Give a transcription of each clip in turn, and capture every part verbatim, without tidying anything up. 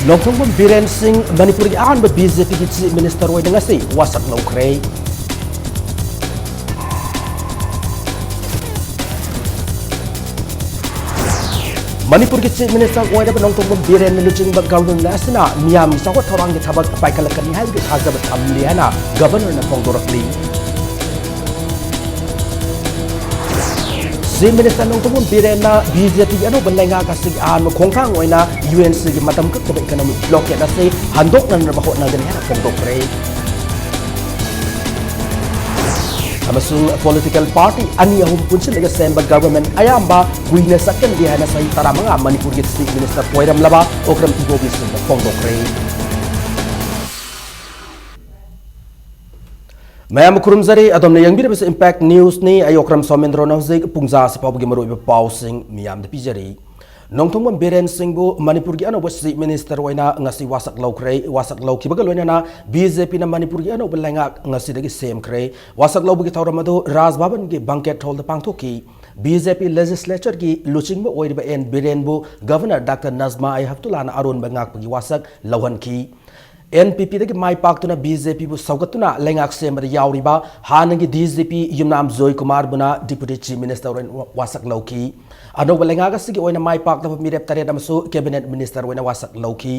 ꯅꯣꯡꯊꯣꯝꯕꯝ ꯕꯤꯔꯦꯟ ꯁꯤꯡ ꯃꯅꯤꯄꯨꯔꯒꯤ ꯑꯍꯥꯟꯕ ꯕꯤ ꯖꯦ ꯄꯤꯒꯤ ꯆꯤꯐ ꯃꯤꯅꯤꯁꯇꯔ ꯑꯣꯏꯅ ꯉꯁꯤ ꯋꯥꯁꯛ ꯂꯧꯈ꯭ꯔꯦ꯫ ꯃꯅꯤꯄꯨꯔꯒꯤ ꯆꯤꯐ ꯃꯤꯅꯤꯁꯇꯔ ꯑꯣꯏꯔꯕ ꯅꯣꯡꯊꯣꯝꯕꯝ ꯕꯤꯔꯦꯟꯅ ꯂꯨꯆꯤꯡꯕ ꯒꯚꯔꯅꯃꯦꯟꯠ ꯑꯁꯤꯅ ꯃꯤꯌꯥꯝꯒꯤ ꯆꯥꯎꯈꯠ ꯊꯧꯔꯥꯡꯒꯤ ꯊꯕꯛ ꯄꯥꯏꯈꯠꯂꯛꯀꯅꯤ ꯍꯥꯏꯕꯒꯤ ꯊꯥꯖꯕ ꯊꯝꯂꯤ ꯍꯥꯏꯅ ꯒꯚꯔꯅꯔꯅ ꯐꯣꯡꯗꯣꯔꯛꯂꯤ꯫ ꯆꯤꯐ ꯃꯤꯅꯤꯁꯇꯔ ꯅꯣꯡꯊꯣꯝꯕꯝ ꯕꯤꯔꯦꯟꯅ ꯕꯤ ꯖꯦ ꯄꯤꯒꯤ ꯑꯅꯧꯕ ꯂꯩꯉꯥꯛ ꯑꯁꯤꯒꯤ ꯑꯍꯥꯟꯕ ꯈꯣꯡꯊꯥꯡ ꯑꯣꯏꯅ ꯌꯨ ꯑꯦꯟ ꯁꯤꯒꯤ ꯃꯇꯝ ꯀꯛꯇꯕ ꯏꯀꯣꯅꯣꯃꯤꯛ ꯕ꯭ꯂꯣꯀꯦꯠ ꯑꯁꯤ ꯍꯟꯗꯣꯛꯅꯅꯕ ꯍꯣꯠꯅꯒꯅꯤ ꯍꯥꯏꯅ ꯐꯣꯡꯗꯣꯛꯈ꯭ꯔꯦ꯫ ꯑꯃꯁꯨꯡ ꯄꯣꯂꯤꯇꯤꯀꯦꯜ ꯄꯥꯔꯇꯤ ꯑꯅꯤ ꯑꯍꯨꯝ ꯄꯨꯟꯁꯤꯜꯂꯒ ꯁꯦꯝꯕ ꯒꯚꯔꯅꯃꯦꯟꯠ ꯑꯌꯥꯝꯕ ꯀꯨꯏꯅ ꯆꯠꯀꯟꯗꯦ ꯍꯥꯏꯅ ꯆꯍꯤ ꯇꯔꯥꯃꯉꯥ ꯃꯅꯤꯄꯨꯔꯒꯤ ꯆꯤꯐ ꯃꯤꯅꯤꯁꯇꯔ ꯑꯣꯏꯔꯝꯂꯕ ꯑꯣꯀ꯭ꯔꯝ ꯏꯕꯣꯕꯤ ꯁꯤꯡꯅ ꯐꯣꯡꯗꯣꯛꯈ꯭ꯔꯦ꯫ ꯃꯌꯥꯝ ꯈꯨꯔꯨꯝꯖꯔꯤ, ꯑꯗꯣꯝꯅ ꯌꯦꯡꯕꯤꯔꯤꯕꯁꯤ ꯏꯝꯄꯦꯛ ꯅ꯭ꯌꯨꯁꯅꯤ꯫ ꯑꯩ ꯑꯣꯀ꯭ꯔꯝ ꯁꯣꯃꯦꯟꯗ꯭ꯔꯣꯅ ꯍꯧꯖꯤꯛ ꯄꯨꯡꯖꯥ ꯑꯁꯤ ꯐꯥꯎꯕꯒꯤ ꯃꯔꯨꯑꯣꯏꯕ ꯄꯥꯎꯁꯤꯡ ꯃꯤꯌꯥꯝꯗ ꯄꯤꯖꯔꯤ꯫ ꯅꯣꯡꯊꯣꯡꯕꯝ ꯕꯤꯔꯦꯟ ꯁꯤꯡꯕꯨ ꯃꯅꯤꯄꯨꯔꯒꯤ ꯑꯅꯧꯕ ꯆꯤꯐ ꯃꯤꯅꯤꯁꯇꯔ ꯑꯣꯏꯅ ꯉꯁꯤ ꯋꯥꯁꯛ ꯂꯧꯈ꯭ꯔꯦ꯫ ꯋꯥꯁꯛ ꯂꯧꯈꯤꯕꯒ ꯂꯣꯏꯅꯅ ꯕꯤ ꯖꯦ ꯄꯤꯅ ꯃꯅꯤꯄꯨꯔꯒꯤ ꯑꯅꯧꯕ ꯂꯩꯉꯥꯛ ꯉꯁꯤꯗꯒꯤ ꯁꯦꯝꯈ꯭ꯔꯦ꯫ ꯋꯥꯁꯛ ꯂꯧꯕꯒꯤ ꯊꯧꯔꯝ ꯑꯗꯨ ꯔꯥꯖ ꯚꯕꯟꯒꯤ ꯕꯪꯀꯦꯠ ꯍꯣꯜꯗ ꯄꯥꯡꯊꯣꯛꯈꯤ꯫ ꯕꯤ ꯖꯦ ꯄꯤ ꯂꯦꯖꯤꯁꯂꯦꯆꯔꯒꯤ ꯂꯨꯆꯤꯡꯕ ꯑꯣꯏꯔꯤꯕ ꯑꯦꯟ ꯕꯤꯔꯦꯟꯕꯨ ꯒꯚꯔꯅꯔ ꯗꯥꯛꯇꯔ ꯅꯖꯃꯥ ꯑꯦ ꯍꯞꯇꯨꯂꯥꯅ ꯑꯔꯣꯟꯕ ꯉꯥꯛꯄꯒꯤ ꯋꯥꯁꯛ ꯂꯧꯍꯟꯈꯤ꯫ ꯑꯦꯟ ꯄꯤ ꯄꯤꯗꯒꯤ ꯃꯥꯏ ꯄꯥꯛꯇꯨꯅ ꯕꯤ ꯖꯦ ꯄꯤꯕꯨ ꯁꯧꯒꯠꯇꯨꯅ ꯂꯩꯉꯥꯛ ꯁꯦꯝꯕꯗ ꯌꯥꯎꯔꯤꯕ ꯍꯥꯟꯅꯒꯤ ꯗꯤ ꯖꯤ ꯄꯤ ꯌꯨꯝꯅꯥꯝ ꯖꯣꯏ ꯀꯨꯃꯥꯔꯕꯨꯅ ꯗꯤꯄꯨꯇꯤ ꯆꯤꯐ ꯃꯤꯅꯤꯁꯇꯔ ꯑꯣꯏꯅ ꯋꯥꯁꯛ ꯂꯧꯈꯤ꯫ ꯑꯅꯧꯕ ꯂꯩꯉꯥꯛ ꯑꯁꯤꯒꯤ ꯑꯣꯏꯅ ꯃꯥꯏ ꯄꯥꯛꯂꯕ ꯃꯤꯔꯦꯞ ꯇꯔꯦꯠ ꯑꯃꯁꯨ ꯀꯦꯕꯤꯅꯦꯠ ꯃꯤꯅꯤꯁꯇꯔ ꯑꯣꯏꯅ ꯋꯥꯁꯛ ꯂꯧꯈꯤ꯫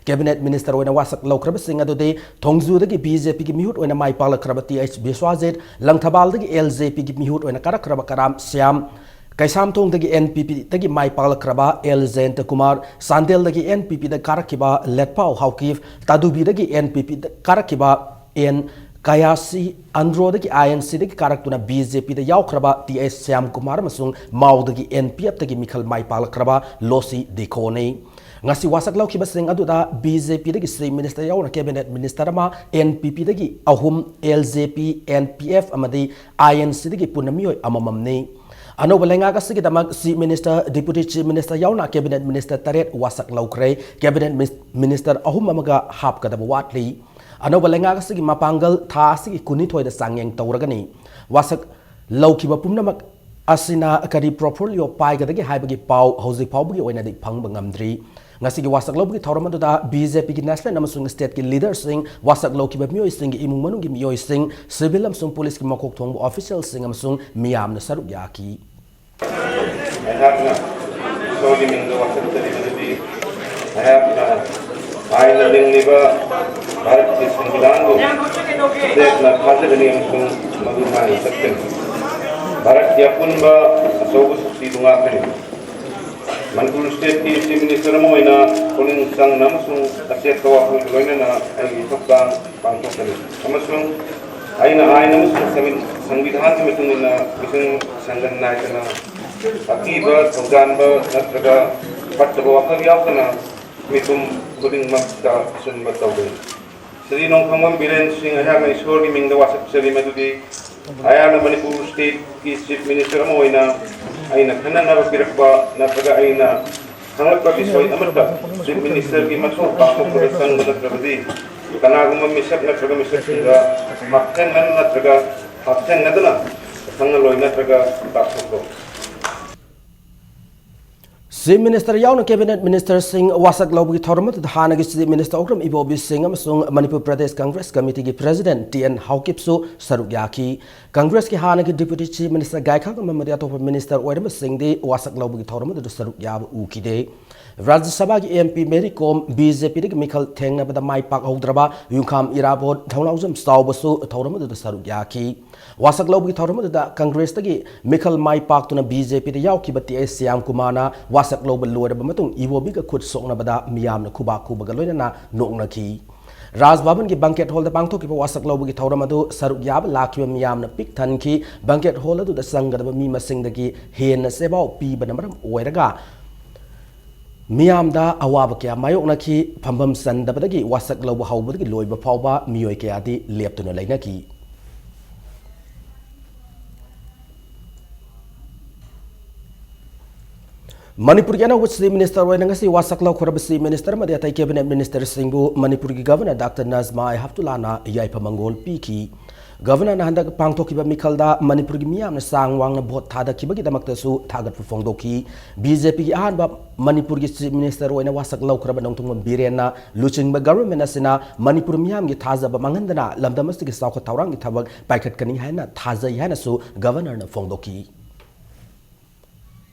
ꯀꯦꯕꯤꯅꯦꯠ ꯃꯤꯅꯤꯁꯇꯔ ꯑꯣꯏꯅ ꯋꯥꯁꯛ ꯂꯧꯈ꯭ꯔꯕꯁꯤꯡ ꯑꯗꯨꯗꯤ ꯊꯣꯡꯖꯨꯗꯒꯤ ꯕꯤ ꯖꯦ ꯄꯤꯒꯤ ꯃꯤꯍꯨꯠ ꯑꯣꯏꯅ ꯃꯥꯏ ꯄꯥꯛꯂꯛꯈ꯭ꯔꯕ ꯇꯤ ꯑꯩꯆ ꯕꯤꯁ꯭ꯋꯥꯖꯤꯠ, ꯂꯪꯊꯕꯥꯜꯗꯒꯤ ꯑꯦꯜ ꯖꯦ ꯄꯤꯒꯤ ꯃꯤꯍꯨꯠ ꯑꯣꯏꯅ ꯀꯥꯔꯛꯈ꯭ꯔꯕ ꯀꯔꯥꯝ ꯁ꯭ꯌꯥꯝ, ꯀꯩꯁꯥꯝꯊꯣꯡꯗꯒꯤ ꯑꯦꯟ ꯄꯤ ꯄꯤꯗꯒꯤ ꯃꯥꯏ ꯄꯥꯛꯂꯛꯈ꯭ꯔꯕ ꯑꯦꯜ ꯖꯌꯟꯇ ꯀꯨꯃꯥꯔ, ꯆꯥꯟꯗꯦꯜꯗꯒꯤ ꯑꯦꯟ ꯄꯤ ꯄꯤꯗ ꯀꯥꯔꯛꯈꯤꯕ ꯂꯦꯠꯄꯥꯎ ꯍꯥꯎꯀꯤꯞ, ꯇꯥꯗꯨꯕꯤꯗꯒꯤ ꯑꯦꯟ ꯄꯤ ꯄꯤꯗ ꯀꯥꯔꯛꯈꯤꯕ ꯑꯦꯟ ꯀꯌꯥꯁꯤ, ꯑꯟꯗ꯭ꯔꯣꯗꯒꯤ ꯑꯥꯏ ꯑꯦꯟ ꯁꯤꯗꯒꯤ ꯀꯥꯔꯛꯇꯨꯅ ꯕꯤ ꯖꯦ ꯄꯤꯗ ꯌꯥꯎꯈ꯭ꯔꯕ ꯇꯤ ꯑꯩꯆ ꯁ꯭ꯌꯥꯝ ꯀꯨꯃꯥꯔ ꯑꯃꯁꯨꯡ ꯃꯥꯎꯗꯒꯤ ꯑꯦꯟ ꯄꯤ ꯑꯦꯐꯇꯒꯤ ꯃꯤꯈꯜ ꯃꯥꯏ ꯄꯥꯛꯂꯛꯈ꯭ꯔꯕ ꯂꯣꯁꯤ ꯗꯤꯈꯣꯅꯤ꯫ ꯉꯁꯤ ꯋꯥꯁꯛ ꯂꯧꯈꯤꯕꯁꯤꯡ ꯑꯗꯨꯗ ꯕꯤ ꯖꯦ ꯄꯤꯗꯒꯤ ꯆꯤꯐ ꯃꯤꯅꯤꯁꯇꯔ ꯌꯥꯎꯅ ꯀꯦꯕꯤꯅꯦꯠ ꯃꯤꯅꯤꯁꯇꯔ ꯑꯃ, ꯑꯦꯟ ꯄꯤ ꯄꯤꯗꯒꯤ ꯑꯍꯨꯝ, ꯑꯦꯜ ꯖꯦ ꯄꯤ, ꯑꯦꯟ ꯄꯤ ꯑꯦꯐ ꯑꯃꯗꯤ ꯑꯥꯏ ꯑꯦꯟ ꯁꯤꯗꯒꯤ ꯄꯨꯟꯅ ꯃꯤꯑꯣꯏ ꯑꯃꯃꯝꯅꯤ꯫ ꯑꯅꯧꯕ ꯂꯩꯉꯥꯛ ꯑꯁꯤꯒꯤꯗꯃꯛ chief minister, deputy chief minister ꯌꯥꯎꯅ ꯀꯦꯕꯤꯅꯦꯠ ꯃꯤꯅꯤꯁꯇꯔ ꯇꯔꯦꯠ ꯋꯥꯁꯛ ꯂꯧꯈ꯭ꯔꯦ꯫ ꯀꯦꯕꯤꯅꯦꯠ ꯃꯤꯁ-, ꯃꯤꯅꯤꯁꯇꯔ ꯑꯍꯨꯝ ꯑꯃꯒ ꯍꯥꯞꯀꯗꯕ ꯋꯥꯠꯂꯤ꯫ ꯑꯅꯧꯕ ꯂꯩꯉꯥꯛ ꯑꯁꯤꯒꯤ ꯃꯄꯥꯡꯒꯜ ꯊꯥ ꯑꯁꯤꯒꯤ ꯀꯨꯟꯅꯤꯊꯣꯏꯗ ꯆꯥꯡꯌꯦꯡ ꯇꯧꯔꯒꯅꯤ꯫ ꯋꯥꯁꯛ ꯂꯧꯈꯤꯕ ꯄꯨꯝꯅꯃꯛ ꯑꯁꯤꯅ ꯀꯔꯤ ꯄꯣꯔꯠꯐꯣꯂꯤꯑꯣ ꯄꯥꯏꯒꯗꯒꯦ ꯍꯥꯏꯕꯒꯤ ꯄꯥꯎ ꯍꯧꯖꯤꯛ ꯐꯥꯎꯕꯒꯤ ꯑꯣꯏꯅꯗꯤ ꯐꯪꯕ ꯉꯝꯗ꯭ꯔꯤ꯫ ꯉꯁꯤꯒꯤ ꯋꯥꯁꯛ ꯂꯧꯕꯒꯤ ꯊꯧꯔꯝ ꯑꯗꯨꯗ ꯕꯤ ꯖꯦ ꯄꯤꯒꯤ national ꯑꯃꯁꯨꯡ state ꯀꯤ leader ꯁꯤꯡ, ꯋꯥꯁꯛ ꯂꯧꯈꯤꯕ ꯃꯤꯑꯣꯏꯁꯤꯡꯒꯤ ꯏꯃꯨꯡ ꯃꯅꯨꯡꯒꯤ ꯃꯤꯑꯣꯏꯁꯤꯡ, civil ꯑꯃꯁꯨꯡ police ꯀꯤ ꯃꯀꯣꯛ ꯊꯣꯡꯕ official ꯁꯤꯡ ꯑꯃꯁꯨꯡ ꯃꯤꯌꯥꯝꯅ ꯁꯔꯨꯛ ꯌꯥꯈꯤ꯫ ꯑꯩꯍꯥꯛꯅ ꯏꯁꯣꯔꯒꯤ ꯃꯤꯡꯗ ꯋꯥꯁꯛꯆꯔꯤꯕꯗꯨꯗꯤ ꯑꯩꯍꯥꯛꯅ ꯑꯥꯏꯟꯅ ꯂꯤꯡꯂꯤꯕ ꯚꯥꯔꯠꯀꯤ ꯁꯪꯕꯤꯙꯥꯟꯕꯨ ꯆꯦꯠꯅ ꯊꯥꯖꯒꯅꯤ ꯑꯃꯁꯨꯡ ꯃꯗꯨ ꯃꯥꯏ ꯆꯠꯀꯅꯤ꯫ ꯚꯥꯔꯠꯀꯤ ꯑꯄꯨꯟꯕ ꯑꯆꯧꯕ ꯁꯛꯇꯤꯗꯨ ꯉꯥꯛꯀꯅꯤ꯫ ꯃꯅꯤꯄꯨꯔ state ꯀꯤ Chief Minister ꯑꯃ ꯑꯣꯏꯅ ꯄꯨꯛꯅꯤꯡ ꯆꯪꯅ ꯑꯃꯁꯨꯡ ꯑꯆꯦꯠꯄ ꯋꯥꯈꯜꯒ ꯂꯣꯏꯅꯅ ꯑꯩꯒꯤ ꯊꯧꯗꯥꯡ ꯄꯥꯡꯊꯣꯛꯀꯅꯤ ꯑꯃꯁꯨꯡ ꯑꯩꯅ ꯑꯥꯏꯟ ꯑꯃꯁꯨꯡ ꯁꯪꯕꯤ-, ꯁꯪꯕꯤꯙꯥꯟꯒꯤ ꯃꯇꯨꯡ ꯏꯟꯅ ꯃꯤꯆꯪ ꯁꯪꯒꯟ ꯅꯥꯏꯗꯅ ꯑꯀꯤꯕ, ꯊꯧꯖꯥꯟꯕ ꯅꯠꯇ꯭ꯔꯒ ꯐꯠꯇꯕ ꯋꯥꯈꯜ ꯌꯥꯎꯗꯅ ꯃꯤꯄꯨꯝ ꯈꯨꯗꯤꯡꯃꯛꯇ ꯑꯆꯨꯝꯕ ꯇꯧꯒꯅꯤ꯫ ꯁ꯭ꯔꯤ ꯅꯣꯡꯊꯣꯝꯕꯝ ꯕꯤꯔꯦꯟ ꯁꯤꯡ, ꯑꯩꯍꯥꯛꯅ ꯏꯁꯣꯔꯒꯤ ꯃꯤꯡꯗ ꯋꯥꯁꯛꯆꯔꯤ ꯃꯗꯨꯗꯤ ꯑꯩꯍꯥꯛꯅ ꯃꯅꯤꯄꯨꯔ state ꯀꯤ Chief Minister ꯑꯃ ꯑꯣꯏꯅ ꯑꯩꯅ ꯈꯟꯅꯅꯕ ꯄꯤꯔꯛꯄ ꯅꯠꯇ꯭ꯔꯒ ꯑꯩꯅ ꯈꯪꯂꯛꯄ ꯕꯤꯁꯣꯏ ꯑꯃꯠꯇ Chief Minister ꯒꯤ ꯃꯊꯧ ꯄꯥꯡꯊꯣꯛꯄꯗ ꯆꯪꯕ ꯅꯠꯇ꯭ꯔꯕꯗꯤ ꯀꯅꯥꯒꯨꯝꯕ ꯃꯤꯁꯛ ꯅꯠꯇ꯭ꯔꯒ ꯃꯤꯁꯛꯁꯤꯡꯗ ꯍꯛꯊꯦꯡꯅꯅ ꯅꯠꯇ꯭ꯔꯒ ꯍꯛꯊꯦꯡꯅꯗꯅ ꯈꯪꯍꯜꯂꯣꯏ ꯅꯠꯇ꯭ꯔꯒ ꯇꯥꯛꯊꯣꯛꯂꯣꯏ꯫ Chief Minister ꯌꯥꯎꯅ cabinet minister ꯁꯤꯡ ꯋꯥꯁꯛ ꯂꯧꯕꯒꯤ ꯊꯧꯔꯝ ꯑꯗꯨꯗ ꯍꯥꯟꯅꯒꯤ Chief Minister ꯑꯣꯀ꯭ꯔꯝ ꯏꯕꯣꯕꯤ ꯁꯤꯡ ꯑꯃꯁꯨꯡ ꯃꯅꯤꯄꯨꯔ ꯄ꯭ꯔꯗꯦꯁ Congress Committee ꯒꯤ President ꯇꯤ ꯑꯦꯟ ꯍꯥꯎꯀꯤꯞꯁꯨ ꯁꯔꯨꯛ ꯌꯥꯈꯤ꯫ Congress ꯀꯤ ꯍꯥꯟꯅꯒꯤ Deputy Chief Minister ꯒꯥꯏꯈꯥꯡ ꯑꯃꯗꯤ ꯑꯇꯣꯞꯄ minister ꯑꯣꯏꯔꯝꯕꯁꯤꯡꯗꯤ ꯋꯥꯁꯛ ꯂꯧꯕꯒꯤ ꯊꯧꯔꯝ ꯑꯗꯨꯗ ꯁꯔꯨꯛ ꯌꯥꯕ ꯎꯈꯤꯗꯦ꯫ ꯔꯥꯖ꯭ꯌ ꯁꯚꯥꯒꯤ M P ꯃꯦꯔꯤ ꯀꯣꯝ, B J P ꯗꯒꯤ ꯃꯤꯈꯜ ꯊꯦꯡꯅꯕꯗ ꯃꯥꯏ ꯄꯥꯛꯍꯧꯗ꯭ꯔꯕ ꯌꯨꯝꯈꯥꯝ ꯏꯔꯥꯕꯣꯠ ꯊꯧꯅꯥꯎꯖꯝ ꯆꯥꯎꯕꯁꯨ ꯊꯧꯔꯝ ꯑꯗꯨꯗ ꯁꯔꯨꯛ ꯌꯥꯈꯤ꯫ ꯋꯥꯁꯛ ꯂꯧꯕꯒꯤ ꯊꯧꯔꯝ ꯑꯗꯨꯗ Congress ꯇꯒꯤ ꯃꯤꯈꯜ ꯃꯥꯏ ꯄꯥꯛꯇꯨꯅ B J P ꯗ ꯌꯥꯎꯈꯤꯕ ꯇꯤ ꯑꯩꯆ ꯁ꯭ꯌꯥꯝ ꯀꯨꯃꯥꯔꯅ ꯋꯥꯁꯛ ꯂꯧꯕ ꯂꯣꯏꯔꯕ ꯃꯇꯨꯡ ꯏꯕꯣꯕꯤꯒ ꯈꯨꯠ ꯁꯣꯛꯅꯕꯗ ꯃꯤꯌꯥꯝꯅ ꯈꯨꯕꯥꯛ ꯈꯨꯕꯒ ꯂꯣꯏꯅꯅ ꯅꯣꯛꯅꯈꯤ꯫ ꯔꯥꯖ ꯚꯕꯟꯒꯤ banquet hall ꯗ ꯄꯥꯡꯊꯣꯛꯈꯤꯕ ꯋꯥꯁꯛ ꯂꯧꯕꯒꯤ ꯊꯧꯔꯝ ꯑꯗꯨ ꯁꯔꯨꯛ ꯌꯥꯕ ꯂꯥꯛꯈꯤꯕ ꯃꯤꯌꯥꯝꯅ ꯄꯤꯛ ꯊꯟꯈꯤ꯫ Banquet hall ꯑꯗꯨꯗ ꯆꯪꯒꯗꯕ ꯃꯤ ꯃꯁꯤꯡꯗꯒꯤ ꯍꯦꯟꯅ ꯆꯦꯕꯥꯎ ꯄꯤꯕꯅ ꯃꯔꯝ ꯑꯣꯏꯔꯒ ꯃꯤꯌꯥꯝꯗ ꯑꯋꯥꯕ ꯀꯌꯥ ꯃꯥꯌꯣꯛꯅꯈꯤ꯫ ꯐꯝꯐꯝ ꯆꯟꯗꯕꯗꯒꯤ ꯋꯥꯁꯛ ꯂꯧꯕ ꯍꯧꯕꯗꯒꯤ ꯂꯣꯏꯕ ꯐꯥꯎꯕ ꯃꯤꯑꯣꯏ ꯀꯌꯥꯗꯤ ꯂꯦꯞꯇꯨꯅ ꯂꯩꯅꯈꯤ꯫ ꯃꯅꯤꯄꯨꯔꯒꯤ ꯑꯅꯧꯕ Chief Minister ꯑꯣꯏꯅ ꯉꯁꯤ ꯋꯥꯁꯛ ꯂꯧꯈ꯭ꯔꯕ Chief Minister ꯑꯃꯗꯤ ꯑꯇꯩ cabinet minister ꯁꯤꯡꯕꯨ ꯃꯅꯤꯄꯨꯔꯒꯤ Governor Doctor ꯅꯖꯃꯥ ꯍꯦꯞꯇꯨꯂꯥꯅ ꯌꯥꯏꯐ ꯃꯪꯒꯣꯜ ꯄꯤꯈꯤ꯫ ꯒꯚꯔꯅꯔꯅ ꯍꯟꯗꯛ ꯄꯥꯡꯊꯣꯛꯈꯤꯕ ꯃꯤꯈꯜꯗ ꯃꯅꯤꯄꯨꯔꯒꯤ ꯃꯤꯌꯥꯝꯅ ꯆꯥꯡ ꯋꯥꯡꯅ ꯚꯣꯠ ꯊꯥꯗꯈꯤꯕꯒꯤꯗꯃꯛꯇꯁꯨ ꯊꯥꯒꯠꯄ ꯐꯣꯡꯗꯣꯛꯈꯤ꯫ ꯕꯤ ꯖꯦ ꯄꯤꯒꯤ ꯑꯍꯥꯟꯕ ꯃꯅꯤꯄꯨꯔꯒꯤ ꯆꯤꯐ ꯃꯤꯅꯤꯁꯇꯔ ꯑꯣꯏꯅ ꯋꯥꯁꯛ ꯂꯧꯈ꯭ꯔꯕ ꯅꯣꯡꯊꯣꯝꯕꯝ ꯕꯤꯔꯦꯟꯅ ꯂꯨꯆꯤꯡꯕ ꯒꯚꯔꯟꯃꯦꯟꯠ ꯑꯁꯤꯅ ꯃꯅꯤꯄꯨꯔ ꯃꯤꯌꯥꯝꯒꯤ ꯊꯥꯖꯕ ꯃꯥꯡꯍꯟꯗꯅ ꯂꯝꯗꯝ ꯑꯁꯤꯒꯤ ꯆꯥꯎꯈꯠ ꯊꯧꯔꯥꯡꯒꯤ ꯊꯕꯛ ꯄꯥꯏꯈꯠꯀꯅꯤ ꯍꯥꯏꯅ ꯊꯥꯖꯩ ꯍꯥꯏꯅꯁꯨ ꯒꯚꯔꯅꯔꯅ ꯐꯣꯡꯗꯣꯛꯈꯤ꯫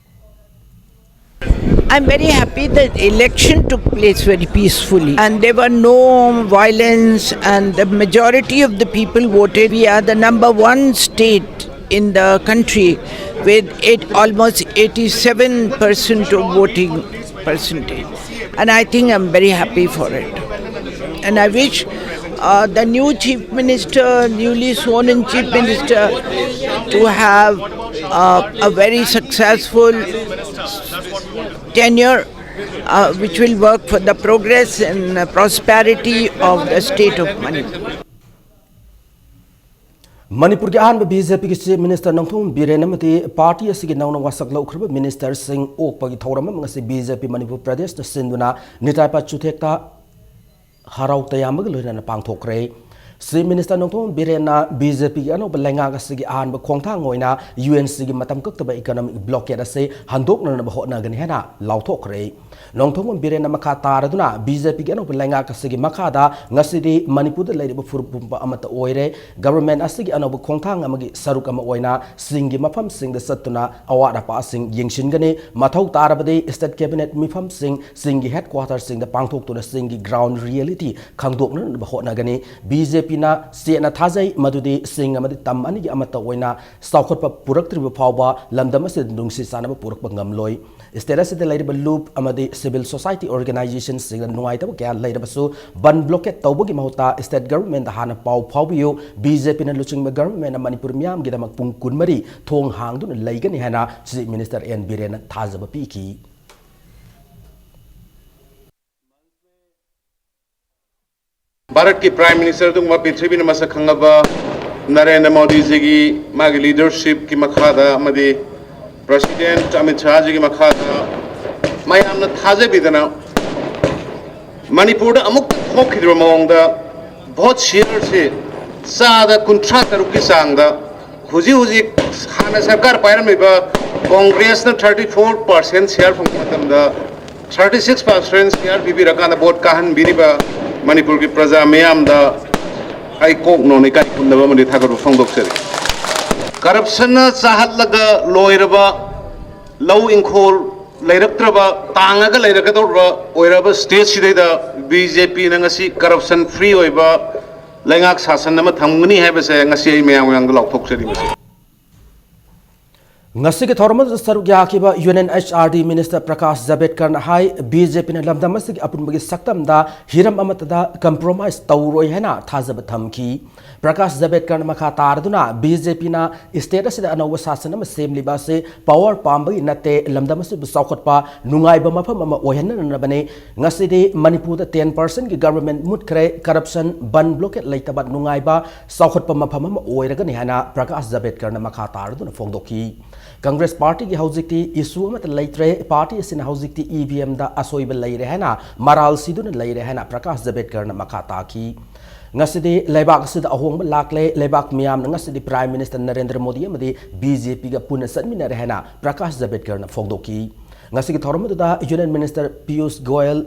I'm very happy that election took place very peacefully and there were no violence and the majority of the people voted. We are the number one state in the country with it almost eighty-seven percent of voting percentage. And I think I'm very happy for it. And I wish uh, the new chief minister, newly sworn in chief minister, to have uh, a very successful tenure uh, which will work for the progress and uh, prosperity of the state of Manipur. ꯃꯅꯤꯄꯨꯔꯒꯤ ꯑꯍꯥꯟꯕ B J ꯄꯤꯒꯤ chief minister Nongthombam Biren ꯑꯃꯗꯤ party ꯑꯁꯤꯒꯤ ꯅꯧꯅ ꯋꯥꯁꯛ ꯂꯧꯈ꯭ꯔꯕ ꯃꯤꯅꯤꯁꯇꯔꯁꯤꯡ ꯑꯣꯛꯄꯒꯤ ꯊꯧꯔꯝ ꯑꯃ ꯉꯁꯤ ꯕꯤ ꯖꯦ ꯄꯤ ꯃꯅꯤꯄꯨꯔ ꯄ꯭ꯔꯗꯦꯁꯇ ꯁꯤꯟꯗꯨꯅ ꯅꯤꯇꯥꯏ ꯄꯥꯆꯨꯊꯦꯛꯇ ꯍꯔꯥꯎ ꯇꯌꯥꯝꯕꯒ ꯂꯣꯏꯅꯅ ꯄꯥꯡꯊꯣꯛꯈ꯭ꯔꯦ꯫ ꯆꯤꯐ ꯃꯤꯅꯤꯁꯇꯔ ꯅꯣꯡꯊꯣꯝꯕꯝ ꯕꯤꯔꯦꯟꯅ ꯕꯤ ꯖꯦ ꯄꯤꯒꯤ ꯑꯅꯧꯕ ꯂꯩꯉꯥꯛ ꯑꯁꯤꯒꯤ ꯑꯍꯥꯟꯕ ꯈꯣꯡꯊꯥꯡ ꯑꯣꯏꯅ ꯌꯨ ꯑꯦꯟ ꯁꯤꯒꯤ ꯃꯇꯝ ꯀꯛꯇꯕ ꯏꯀꯣꯅꯣꯃꯤꯛ ꯕ꯭ꯂꯣꯀꯦꯠ ꯑꯁꯤ ꯍꯟꯗꯣꯛꯅꯅꯕ ꯍꯣꯠꯅꯒꯅꯤ ꯍꯥꯏꯅ ꯂꯥꯎꯊꯣꯛꯈ꯭ꯔꯦ꯫ ꯅꯣꯡꯊꯣꯝꯕꯝ ꯕꯤꯔꯦꯟꯅ ꯃꯈꯥ ꯇꯥꯔꯗꯨꯅ ꯕꯤ ꯖꯦ ꯄꯤꯒꯤ ꯑꯅꯧꯕ ꯂꯩꯉꯥꯛ ꯑꯁꯤꯒꯤ ꯃꯈꯥꯗ ꯉꯁꯤꯗꯤ ꯃꯅꯤꯄꯨꯔꯗ ꯂꯩꯔꯤꯕ ꯐꯨꯔꯨꯞ ꯄꯨꯝꯕ ꯑꯃꯠꯇ ꯑꯣꯏꯔꯦ꯫ ꯒꯚꯔꯟꯃꯦꯟꯠ ꯑꯁꯤꯒꯤ ꯑꯅꯧꯕ ꯈꯣꯡꯊꯥꯡ ꯑꯃꯒꯤ ꯁꯔꯨꯛ ꯑꯃ ꯑꯣꯏꯅ ꯆꯤꯡꯒꯤ ꯃꯐꯝꯁꯤꯡꯗ ꯆꯠꯇꯨꯅ ꯑꯋꯥꯠ ꯑꯄꯥꯁꯤꯡ ꯌꯦꯡꯁꯤꯟꯒꯅꯤ꯫ ꯃꯊꯧ ꯇꯥꯔꯕꯗꯤ ꯁ꯭ꯇꯦꯠ ꯀꯦꯕꯤꯅꯦꯠ ꯃꯤꯐꯝꯁꯤꯡ ꯆꯤꯡꯒꯤ ꯍꯦꯗꯀ꯭ꯋꯥꯇꯔꯁꯤꯡꯗ ꯄꯥꯡꯊꯣꯛꯇꯨꯅ ꯆꯤꯡꯒꯤ ꯒ꯭ꯔꯥꯎꯟ ꯔꯤꯌꯦꯂꯤꯇꯤ ꯈꯪꯗꯣꯛꯅꯅꯕ ꯍꯣꯠꯅꯒꯅꯤ꯫ ꯕꯤ ꯖꯦ ꯄꯤꯅ ꯆꯦꯠꯅ ꯊꯥꯖꯩ ꯃꯗꯨꯗꯤ ꯆꯤꯡ ꯑꯃꯗꯤ ꯇꯝ ꯑꯅꯤꯒꯤ ꯑꯃꯠꯇ ꯑꯣꯏꯅ ꯆꯥꯎꯈꯠꯄ ꯄꯨꯔꯛꯇ꯭ꯔꯤꯕ ꯐꯥꯎꯕ ꯂꯝꯗꯝ ꯑꯁꯤꯗ ꯅꯨꯡꯁꯤ ꯆꯥꯟꯅꯕ ꯄꯨꯔꯛꯄ ꯉꯝꯂꯣꯏ꯫ ꯁ꯭ꯇꯦꯠ ꯑꯁꯤꯗ ꯂꯩꯔꯤꯕ ꯂꯨꯞ ꯑꯃꯗꯤ ꯁꯤꯚꯤꯜ ꯁꯣꯁꯥꯏꯇꯤ ꯑꯣꯔꯒꯅꯥꯏꯖꯦꯁꯟꯁꯤꯡꯅ ꯅꯨꯡꯉꯥꯏꯇꯕ ꯀꯌꯥ ꯂꯩꯔꯕꯁꯨ ꯕꯟ ꯕ꯭ꯂꯣꯀꯦꯠ ꯇꯧꯕꯒꯤ ꯃꯍꯨꯠꯇ ꯁ꯭ꯇꯦꯠ ꯒꯚꯔꯟꯃꯦꯟꯠꯇ ꯍꯥꯟꯅ ꯄꯥꯎ ꯐꯥꯎꯕꯤꯌꯨ꯫ ꯕꯤ ꯖꯦ ꯄꯤꯅ ꯂꯨꯆꯤꯡꯕ ꯒꯚꯔꯟꯃꯦꯟꯠꯅ ꯃꯅꯤꯄꯨꯔ ꯃꯤꯌꯥꯝꯒꯤꯗꯃꯛ ꯄꯨꯡ ꯀꯨꯟꯃꯔꯤ ꯊꯣꯡ ꯍꯥꯡꯗꯨꯅ ꯂꯩꯒꯅꯤ ꯍꯥꯏꯅ ꯆꯤꯐ ꯃꯤꯅꯤꯁꯇꯔ ꯑꯦꯟ ꯕꯤꯔꯦꯟꯅ ꯊꯥꯖꯕ ꯄꯤꯈꯤ꯫ ꯚꯥꯔꯠꯀꯤ ꯄ꯭ꯔꯥꯏꯝ ꯃꯤꯅꯤꯁꯇꯔ ꯑꯗꯨꯒꯨꯝꯕ ꯄ꯭ꯔꯤꯊꯤꯕꯤꯅ ꯃꯁꯛ ꯈꯪꯉꯕ ꯅꯔꯦꯟꯗ꯭ꯔ ꯃꯣꯗꯤꯖꯤꯒꯤ ꯃꯥꯒꯤ ꯂꯤꯗꯔꯁꯤꯞꯀꯤ ꯃꯈꯥꯗ ꯑꯃꯗꯤ ꯄ꯭ꯔꯁꯤꯗꯦꯟꯠ ꯑꯃꯤꯠ ꯁꯥꯍꯖꯤꯒꯤ ꯃꯈꯥꯗ ꯃꯌꯥꯝꯅ ꯊꯥꯖꯕꯤꯗꯅ ꯃꯅꯤꯄꯨꯔꯗ ꯑꯃꯨꯛꯇ ꯊꯣꯛꯈꯤꯗ꯭ꯔꯤꯕ ꯃꯑꯣꯡꯗ ꯚꯣꯠ ꯁꯤꯌꯔꯁꯤ ꯆꯥꯗ ꯀꯨꯟꯊ꯭ꯔꯥ ꯇꯔꯨꯛꯀꯤ ꯆꯥꯡꯗ ꯍꯧꯖꯤꯛ ꯍꯧꯖꯤꯛ ꯍꯥꯟꯅ ꯁꯔꯀꯥꯔ ꯄꯥꯏꯔꯝꯃꯤꯕ ꯀꯣꯡꯒ꯭ꯔꯦꯁꯅ thirty four percent share ꯐꯪꯕ ꯃꯇꯝꯗ thirty six percent share ꯄꯤꯕꯤꯔꯀꯥꯟꯗ ꯚꯣꯠ ꯀꯥꯍꯟꯕꯤꯔꯤꯕ ꯃꯅꯤꯄꯨꯔꯒꯤ ꯄ꯭ꯔꯖꯥ ꯃꯤꯌꯥꯝꯗ ꯑꯩ ꯀꯣꯛ ꯅꯣꯟꯅ ꯏꯀꯥꯏ ꯈꯨꯝꯅꯕ ꯑꯃꯗꯤ ꯊꯥꯒꯠꯄ ꯐꯣꯡꯗꯣꯛꯆꯔꯤ꯫ ꯀꯔꯞꯁꯟꯅ ꯆꯥꯍꯜꯂꯒ ꯂꯣꯏꯔꯕ ꯂꯧ ꯏꯪꯈꯣꯜ ꯂꯩꯔꯛꯇ꯭ꯔꯕ, ꯇꯥꯡꯉꯒ ꯂꯩꯔꯛꯀꯗꯧꯔꯕ ꯑꯣꯏꯔꯕ ꯁ꯭ꯇꯦꯠꯁꯤꯗꯩꯗ ꯕꯤ ꯖꯦ ꯄꯤꯅ ꯉꯁꯤ ꯀꯔꯞꯁꯟ ꯐ꯭ꯔꯤ ꯑꯣꯏꯕ ꯂꯩꯉꯥꯛ ꯁꯥꯁꯟ ꯑꯃ ꯊꯝꯒꯅꯤ ꯍꯥꯏꯕꯁꯦ ꯉꯁꯤ ꯑꯩ ꯃꯌꯥꯝ ꯃꯃꯥꯡꯗ ꯂꯥꯎꯊꯣꯛꯆꯔꯤ꯫ ꯃꯁꯤ ꯉꯁꯤꯒꯤ ꯊꯧꯔꯝ ꯑꯗꯨꯗ ꯁꯔꯨꯛ ꯌꯥꯈꯤꯕ union H R D minister Prakash ꯖꯕꯦꯗꯀꯔꯅ ꯍꯥꯏ, ꯕꯤ ꯖꯦ ꯄꯤꯅ ꯂꯝꯗꯝ ꯑꯁꯤꯒꯤ ꯑꯄꯨꯟꯕꯒꯤ ꯁꯛꯇꯝꯗ ꯍꯤꯔꯝ ꯑꯃꯠꯇꯗ ꯀꯝꯄ꯭ꯔꯣꯃꯥꯏꯁ ꯇꯧꯔꯣꯏ ꯍꯥꯏꯅ ꯊꯥꯖꯕ ꯊꯝꯈꯤ꯫ ꯄ꯭ꯔꯀꯥꯁ ꯖꯕꯦꯗꯀꯔꯅ ꯃꯈꯥ ꯇꯥꯔꯗꯨꯅ ꯕꯤ ꯖꯦ ꯄꯤꯅ ꯁ꯭ꯇꯦꯠ ꯑꯁꯤꯗ ꯑꯅꯧꯕ ꯁꯥꯁꯟ ꯑꯃ ꯁꯦꯝꯂꯤꯕ ꯑꯁꯤ ꯄꯋꯥꯔ ꯄꯥꯝꯕꯒꯤ ꯅꯠꯇꯦ, ꯂꯝꯗꯝ ꯑꯁꯤꯕꯨ ꯆꯥꯎꯈꯠꯄ ꯅꯨꯡꯉꯥꯏꯕ ꯃꯐꯝ ꯑꯃ ꯑꯣꯏꯍꯟꯅꯅꯕꯅꯤ꯫ ꯉꯁꯤꯗꯤ ꯃꯅꯤꯄꯨꯔꯗ ten percent ꯀꯤ ꯒꯚꯔꯟꯃꯦꯟꯠ ꯃꯨꯠꯈ꯭ꯔꯦ, ꯀꯔꯞꯁꯟ, ꯕꯟ ꯕ꯭ꯂꯣꯀꯦꯠ ꯂꯩꯇꯕ ꯅꯨꯡꯉꯥꯏꯕ ꯆꯥꯎꯈꯠꯄ ꯃꯐꯝ ꯑꯃ ꯑꯣꯏꯔꯒꯅꯤ ꯍꯥꯏꯅ ꯄ꯭ꯔꯀꯥꯁ ꯖꯕꯦꯗꯀꯔꯅ ꯃꯈꯥ ꯇꯥꯔꯗꯨꯅ ꯐꯣꯡꯗꯣꯛꯈꯤ꯫ ꯀꯪꯒ꯭ꯔꯦꯁ ꯄꯥꯔꯇꯤꯒꯤ ꯍꯧꯖꯤꯛꯇꯤ ꯏꯁꯨ ꯑꯃꯠꯇ ꯂꯩꯇ꯭ꯔꯦ, ꯄꯥꯔꯇꯤ ꯑꯁꯤꯅ ꯍꯧꯖꯤꯛꯇꯤ ꯏ ꯚꯤ ꯑꯦꯝꯗ ꯑꯁꯣꯏꯕ ꯂꯩꯔꯦ ꯍꯥꯏꯅ ꯃꯔꯥꯜ ꯁꯤꯗꯨꯅ ꯂꯩꯔꯦ ꯍꯥꯏꯅ ꯄ꯭ꯔꯀꯥꯁ ꯖꯕꯦꯗꯀꯔꯅ ꯃꯈꯥ ꯇꯥꯈꯤ꯫ ꯉꯁꯤꯗꯤ ꯂꯩꯕꯥꯛ ꯑꯁꯤꯗ ꯑꯍꯣꯡꯕ ꯂꯥꯛꯂꯦ, ꯂꯩꯕꯥꯛ ꯃꯤꯌꯥꯝꯅ ꯉꯁꯤꯗꯤ ꯄ꯭ꯔꯥꯏꯝ ꯃꯤꯅꯤꯁꯇꯔ ꯅꯔꯦꯟꯗ꯭ꯔ ꯃꯣꯗꯤ ꯑꯃꯗꯤ ꯕꯤ ꯖꯦ ꯄꯤꯒ ꯄꯨꯟꯅ ꯆꯠꯃꯤꯟꯅꯔꯦ ꯍꯥꯏꯅ ꯄ꯭ꯔꯀꯥꯁ ꯖꯕꯦꯗꯀꯔꯅ ꯐꯣꯡꯗꯣꯛꯈꯤ꯫ ꯉꯁꯤꯒꯤ ꯊꯧꯔꯝ ꯑꯗꯨꯗ union minister Piyush Goyal,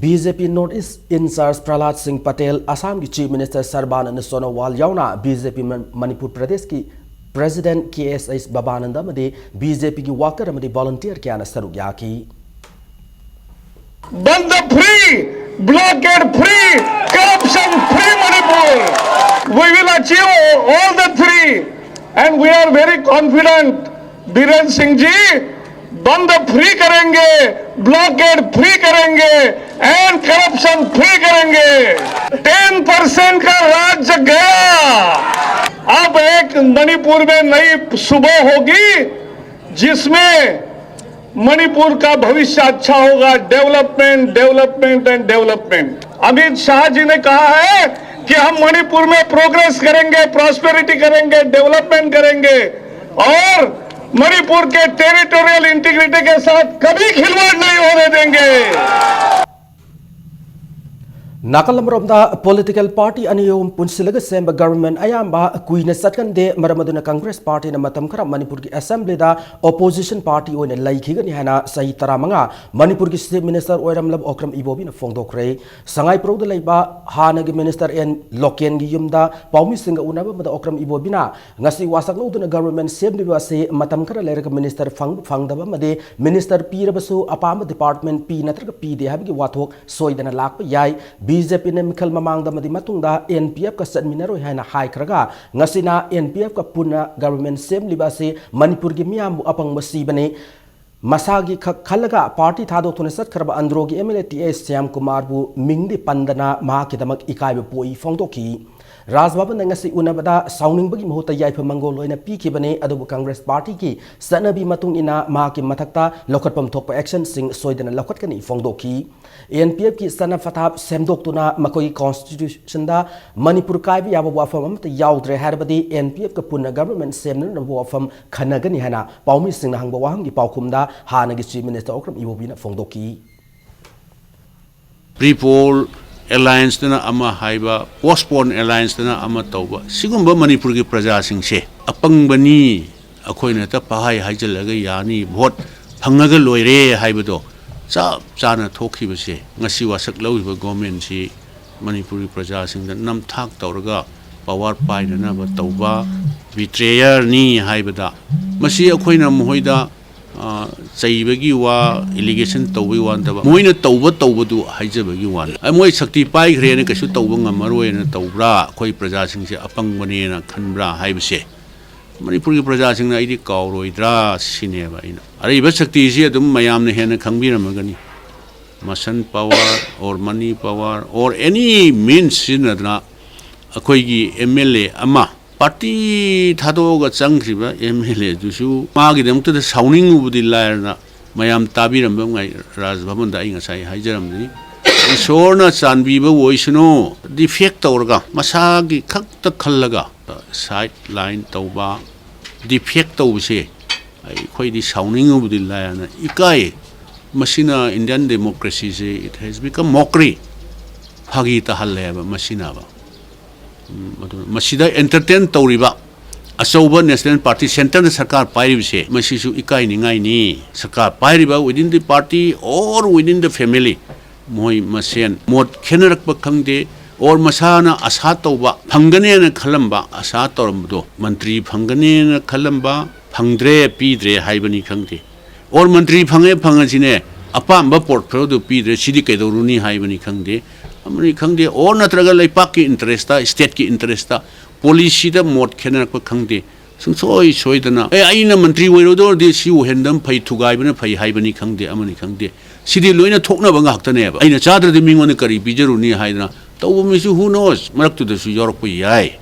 B J P north east in charge Prahlad Singh Patel, ꯑꯁꯥꯝꯒꯤ ꯆꯤꯐ ꯃꯤꯅꯤꯁꯇꯔ ꯁꯔꯕꯥꯅꯟꯗ ꯁꯣꯅꯣꯋꯥꯜ ꯌꯥꯎꯅ ꯕꯤ ꯖꯦ ꯄꯤ ꯃꯟ-, ꯃꯅꯤꯄꯨꯔ ꯄ꯭ꯔꯗꯦꯁꯀꯤ president K S H Babananda ꯑꯃꯗꯤ ꯕꯤ ꯖꯦ ꯄꯤꯒꯤ ꯋꯥꯀꯔ ꯑꯃꯗꯤ ꯚꯣꯂꯨꯟꯇꯤꯌꯔ ꯀꯌꯥꯅ ꯁꯔꯨꯛ ꯌꯥꯈꯤ꯫ Bandh free, blockade free, corruption free Manipur. We will achieve all the three and we are very confident, Birendra Singh ji, bandh free करेंगे, ब्लॉकेड फ्री करेंगे एंड करप्शन फ्री करेंगे। टेन परसेंट का राज गया। अब एक मणिपुर में नई सुबह होगी जिसमें मणिपुर का भविष्य अच्छा होगा। Development, development and development. Amit Shah ji ने कहा है कि हम मणिपुर में प्रोग्रेस करेंगे, प्रॉस्पेरिटी करेंगे, डेवलपमेंट करेंगे और मणिपुर के टेरिटोरियल इंटीग्रिटी के साथ कभी खिलवाड़ नहीं होने देंगे। ꯅꯥꯀꯜ ꯑꯃꯔꯣꯝꯗ, political party ꯑꯅꯤ ꯑꯍꯨꯝ ꯄꯨꯟꯁꯤꯜꯂꯒ ꯁꯦꯝꯕ government ꯑꯌꯥꯝꯕ ꯀꯨꯏꯅ ꯆꯠꯀꯟꯗꯦ꯫ ꯃꯔꯝ ꯑꯗꯨꯅ Congress partyꯅ ꯃꯇꯝ ꯈꯔ ꯃꯅꯤꯄꯨꯔꯒꯤ assemblyꯗ opposition party ꯑꯣꯏꯅ ꯂꯩꯈꯤꯒꯅꯤ ꯍꯥꯏꯅ ꯆꯍꯤ ꯇꯔꯥꯃꯉꯥ ꯃꯅꯤꯄꯨꯔꯒꯤ Chief Minister ꯑꯣꯏꯔꯝꯂꯕ ꯑꯣꯀ꯭ꯔꯝ ꯏꯕꯣꯕꯤꯅ ꯐꯣꯡꯗꯣꯛꯈ꯭ꯔꯦ꯫ ꯁꯉꯥꯏꯄ꯭ꯔꯧꯗ ꯂꯩꯕ ꯍꯥꯟꯅꯒꯤ Minister ꯑꯦꯟ ꯂꯣꯀꯦꯟꯒꯤ ꯌꯨꯝꯗ ꯄꯥꯎꯃꯤꯁꯤꯡꯒ ꯎꯅꯕ ꯑꯃꯗ ꯑꯣꯀ꯭ꯔꯝ ꯏꯕꯣꯕꯤꯅ ꯉꯁꯤ ꯋꯥꯁꯛ ꯂꯧꯗꯨꯅ government ꯁꯦꯝꯂꯤꯕ ꯑꯁꯤ ꯃꯇꯝ ꯈꯔ ꯂꯩꯔꯒ minister ꯐꯪ-, ꯐꯪꯗꯕ ꯑꯃꯗꯤ minister ꯄꯤꯔꯕꯁꯨ ꯑꯄꯥꯝꯕ department ꯄꯤ ꯅꯠꯇ꯭ꯔꯒ ꯄꯤꯗꯦ ꯍꯥꯏꯕꯒꯤ ꯋꯥꯊꯣꯛ ꯁꯣꯏꯗꯅ ꯂꯥꯛꯄ ꯌꯥꯏ꯫ ꯕꯤ ꯖꯦ ꯄꯤꯅ ꯃꯤꯈꯜ ꯃꯃꯥꯡꯗ ꯑꯃꯗꯤ ꯃꯇꯨꯡꯗ ꯑꯦꯟ ꯄꯤ ꯑꯦꯐꯀ ꯆꯠꯃꯤꯟꯅꯔꯣꯏ ꯍꯥꯏꯅ ꯍꯥꯏꯈ꯭ꯔꯒ ꯉꯁꯤꯅ ꯑꯦꯟ ꯄꯤ ꯑꯦꯐꯀ ꯄꯨꯟꯅ government ꯁꯦꯝꯂꯤꯕ ꯑꯁꯤ ꯃꯅꯤꯄꯨꯔꯒꯤ ꯃꯤꯌꯥꯝꯕꯨ ꯑꯄꯪꯕ ꯁꯤꯕꯅꯤ꯫ ꯃꯁꯥꯒꯤ ꯈꯛ ꯈꯜꯂꯒ party ꯊꯥꯗꯣꯛꯇꯨꯅ ꯆꯠꯈ꯭ꯔꯕ ꯑꯟꯗ꯭ꯔꯣꯒꯤ ꯑꯦꯝ ꯑꯦꯜ ꯑꯦ ꯇꯤ ꯑꯦꯁ ꯁ꯭ꯌꯥꯝ ꯀꯨꯃꯥꯔꯕꯨ ꯃꯤꯡꯗꯤ ꯄꯟꯗꯅ ꯃꯍꯥꯛꯀꯤꯗꯃꯛ ꯏꯀꯥꯏꯕ ꯄꯣꯛꯏ ꯐꯣꯡꯗꯣꯛꯈꯤ꯫ ꯔꯥꯖ ꯚꯕꯟꯗ ꯉꯁꯤ ꯎꯅꯕꯗ ꯁꯥꯎꯅꯤꯡꯕꯒꯤ ꯃꯍꯨꯠꯇ ꯌꯥꯏꯐ ꯃꯪꯒꯣꯜ ꯑꯣꯏꯅ ꯄꯤꯈꯤꯕꯅꯤ, ꯑꯗꯨꯕꯨ Congress partyꯒꯤ ꯆꯠꯅꯕꯤ ꯃꯇꯨꯡ ꯏꯟꯅ ꯃꯍꯥꯛꯀꯤ ꯃꯊꯛꯇ ꯂꯧꯈꯠꯐꯝ ꯊꯣꯛꯄ actionꯁꯤꯡ ꯁꯣꯏꯗꯅ ꯂꯧꯈꯠꯀꯅꯤ ꯐꯣꯡꯗꯣꯛꯈꯤ꯫ ꯑꯦꯟ ꯄꯤ ꯑꯦꯐꯀꯤ ꯆꯠꯅ ꯄꯊꯥꯞ ꯁꯦꯝꯗꯣꯛꯇꯨꯅ ꯃꯈꯣꯏꯒꯤ constitutionꯗ ꯃꯅꯤꯄꯨꯔ ꯀꯥꯏꯕ ꯌꯥꯕ ꯋꯥꯐꯝ ꯑꯃꯠꯇ ꯌꯥꯎꯗ꯭ꯔꯦ ꯍꯥꯏꯔꯕꯗꯤ ꯑꯦꯟ ꯄꯤ ꯑꯦꯐꯀ ꯄꯨꯟꯅ government ꯁꯦꯝꯅꯅꯕ ꯋꯥꯐꯝ ꯈꯟꯅꯒꯅꯤ ꯍꯥꯏꯅ ꯄꯥꯎꯃꯤꯁꯤꯡꯅ ꯍꯪꯕ ꯋꯥꯍꯪꯒꯤ ꯄꯥꯎꯈꯨꯝꯗ ꯍꯥꯟꯅꯒꯤ Chief Minister ꯑꯣꯀ꯭ꯔꯝ ꯏꯕꯣꯕꯤꯅ ꯐꯣꯡꯗꯣꯛꯈꯤ꯫ Pre-poll allianceꯇꯅ ꯑꯃ ꯍꯥꯏꯕ, post-poll allianceꯇꯅ ꯑꯃ ꯇꯧꯕ, ꯁꯤꯒꯨꯝꯕ ꯃꯅꯤꯄꯨꯔꯒꯤ ꯄ꯭ꯔꯖꯥꯁꯤꯡꯁꯦ ꯑꯄꯪꯕꯅꯤ, ꯑꯩꯈꯣꯏꯅ ꯍꯦꯛꯇ ꯄꯍꯥꯏ ꯍꯥꯏꯖꯤꯜꯂꯒ ꯌꯥꯅꯤ, vote ꯐꯪꯉꯒ ꯂꯣꯏꯔꯦ ꯍꯥꯏꯕꯗꯣ ꯆꯞ ꯆꯥꯅ ꯊꯣꯛꯈꯤꯕꯁꯦ, ꯉꯁꯤ ꯋꯥꯁꯛ ꯂꯧꯔꯤꯕ governmentꯁꯤ ꯃꯅꯤꯄꯨꯔꯒꯤ ꯄ꯭ꯔꯖꯥꯁꯤꯡꯗ ꯅꯝꯊꯥꯛ ꯇꯧꯔꯒ power ꯄꯥꯏꯅꯅꯕ ꯇꯧꯕ betrayerꯅꯤ ꯍꯥꯏꯕꯗ, ꯃꯁꯤ ꯑꯩꯈꯣꯏꯅ ꯃꯈꯣꯏꯗ ꯑ, ꯆꯩꯕꯒꯤ ꯋꯥ, allegation ꯇꯧꯕꯒꯤ ꯋꯥ ꯅꯠꯇꯕ, ꯃꯣꯏꯅ ꯇꯧꯕ ꯇꯧꯕꯗꯨ ꯍꯥꯏꯖꯕꯒꯤ ꯋꯥꯅꯤ꯫ ꯑ, ꯃꯣꯏ ꯁꯛꯇꯤ ꯄꯥꯏꯈ꯭ꯔꯦꯅ ꯀꯩꯁꯨ ꯇꯧꯕ ꯉꯝꯃꯔꯣꯏꯅ ꯇꯧꯕ꯭ꯔꯥ, ꯑꯩꯈꯣꯏ ꯄ꯭ꯔꯖꯥꯁꯤꯡꯁꯦ ꯑꯄꯪꯕꯅꯦꯅ ꯈꯟꯕ꯭ꯔꯥ ꯍꯥꯏꯕꯁꯦ ꯃꯅꯤꯄꯨꯔꯒꯤ ꯄ꯭ꯔꯖꯥꯁꯤꯡꯅ ꯑꯩꯗꯤ ꯀꯥꯎꯔꯣꯏꯗ꯭ꯔꯥ ꯁꯤꯅꯦꯕ ꯑꯩꯅ꯫ ꯑꯔꯩꯕ ꯁꯛꯇꯤꯁꯤ ꯑꯗꯨꯝ ꯃꯌꯥꯝꯅ ꯍꯦꯟꯅ ꯈꯪꯕꯤꯔꯝꯃꯒꯅꯤ꯫ Muscle power or money power or any means ꯁꯤꯖꯤꯟꯅꯗꯅ ꯑꯩꯈꯣꯏꯒꯤ ꯑꯦꯝ ꯑꯦꯜ ꯑꯦ ꯑꯃ, party ꯊꯥꯗꯣꯛꯑꯒ ꯆꯪꯈ꯭ꯔꯤꯕ ꯑꯦꯝ ꯑꯦꯜ ꯑꯦꯗꯨꯁꯨ ꯃꯥꯒꯤꯗꯃꯛꯇꯗ ꯁꯥꯎꯅꯤꯡꯉꯨꯕꯗꯤ ꯂꯥꯏꯔꯅ ꯃꯌꯥꯝ ꯇꯥꯕꯤꯔꯝꯕ ꯉꯥꯏ ꯔꯥꯖ ꯚꯕꯟꯗ ꯑꯩ ꯉꯁꯥꯏ ꯍꯥꯏꯖꯔꯝꯕꯅꯤ꯫ ꯏꯁꯣꯔꯅ ꯆꯥꯟꯕꯤꯕ ꯑꯣꯏꯁꯅꯨ, defect ꯇꯧꯔꯒ ꯃꯁꯥꯒꯤ ꯈꯛꯇ ꯈꯜꯂꯒ side line ꯇꯧꯕ, defect ꯇꯧꯕꯁꯦ ꯑꯩꯈꯣꯏꯗꯤ ꯁꯥꯎꯅꯤꯡꯉꯨꯕꯗꯤ ꯂꯥꯏꯔꯅ ꯏꯀꯥꯏ꯫ ꯃꯁꯤꯅ Indian democracyꯁꯦ, it has become mockery꯫ ꯐꯥꯒꯤ ꯇꯥꯍꯜꯂꯦꯕ ꯃꯁꯤꯅꯕ꯫ ꯎꯝ, ꯑꯗꯨꯅ ꯃꯁꯤꯗ entertain ꯇꯧꯔꯤꯕ ꯑꯆꯧꯕ national party, centreꯗ ꯁꯔꯀꯥꯔ ꯄꯥꯏꯔꯤꯕꯁꯦ, ꯃꯁꯤꯁꯨ ꯏꯀꯥꯏꯅꯤꯡꯉꯥꯏꯅꯤ꯫ ꯁꯔꯀꯥꯔ ꯄꯥꯏꯔꯤꯕ within the party or within the family, ꯃꯣꯏ ꯃꯁꯦꯟ ꯃꯣꯠ ꯈꯦꯠꯅꯔꯛꯄ ꯈꯪꯗꯦ, or ꯃꯁꯥꯅ ꯑꯁꯥ ꯇꯧꯕ, ꯐꯪꯒꯅꯦꯅ ꯈꯜꯂꯝꯕ, ꯑꯁꯥ ꯇꯧꯔꯝꯕꯗꯣ, ꯃꯟꯇ꯭ꯔꯤ ꯐꯪꯒꯅꯦꯅ ꯈꯜꯂꯝꯕ, ꯐꯪꯗ꯭ꯔꯦ, ꯄꯤꯗ꯭ꯔꯦ ꯍꯥꯏꯕꯅꯤ ꯈꯪꯗꯦ, or ꯃꯟꯇ꯭ꯔꯤ ꯐꯪꯉꯦ, ꯐꯪꯉꯁꯤꯅꯦ, ꯑꯄꯥꯝꯕ portfolioꯗꯨ ꯄꯤꯗ꯭ꯔꯦ, ꯁꯤꯗꯤ ꯀꯩꯗꯧꯔꯨꯅꯤ ꯍꯥꯏꯕꯅꯤ ꯈꯪꯗꯦ, ꯑꯃꯅꯤ ꯈꯪꯗꯦ, or ꯅꯠꯇ꯭ꯔꯒ ꯂꯩꯄꯥꯛꯀꯤ interestꯇ, stateꯀꯤ interestꯇ, policyꯗ ꯃꯣꯠ ꯈꯦꯠꯅꯔꯛꯄ ꯈꯪꯗꯦ, ꯁꯨꯡꯁꯣꯏ ꯁꯣꯏꯗꯅ, "ꯑꯦ, ꯑꯩꯅ ꯃꯟꯇ꯭ꯔꯤ ꯑꯣꯏꯔꯨꯗꯧꯔꯗꯤ ꯁꯤ ꯑꯣꯏꯍꯟꯗꯕ ꯐꯩ, ꯊꯨꯒꯥꯏꯕꯅ ꯐꯩ" ꯍꯥꯏꯕꯅꯤ ꯈꯪꯗꯦ, ꯑꯃꯅꯤ ꯈꯪꯗꯦ, ꯁꯤꯗꯤ ꯂꯣꯏꯅ ꯊꯣꯛꯅꯕ ꯉꯥꯛꯇꯅꯦꯕ꯫ "ꯑꯩꯅ ꯆꯥꯗ꯭ꯔꯗꯤ ꯃꯤꯉꯣꯟꯗ ꯀꯔꯤ ꯄꯤꯖꯔꯨꯅꯤ?" ꯍꯥꯏꯗꯅ ꯇꯧꯕ ꯃꯤꯁꯨ, who knows, ꯃꯔꯛꯇꯨꯗꯁꯨ ꯌꯥꯎꯔꯛꯄ ꯌꯥꯏ꯫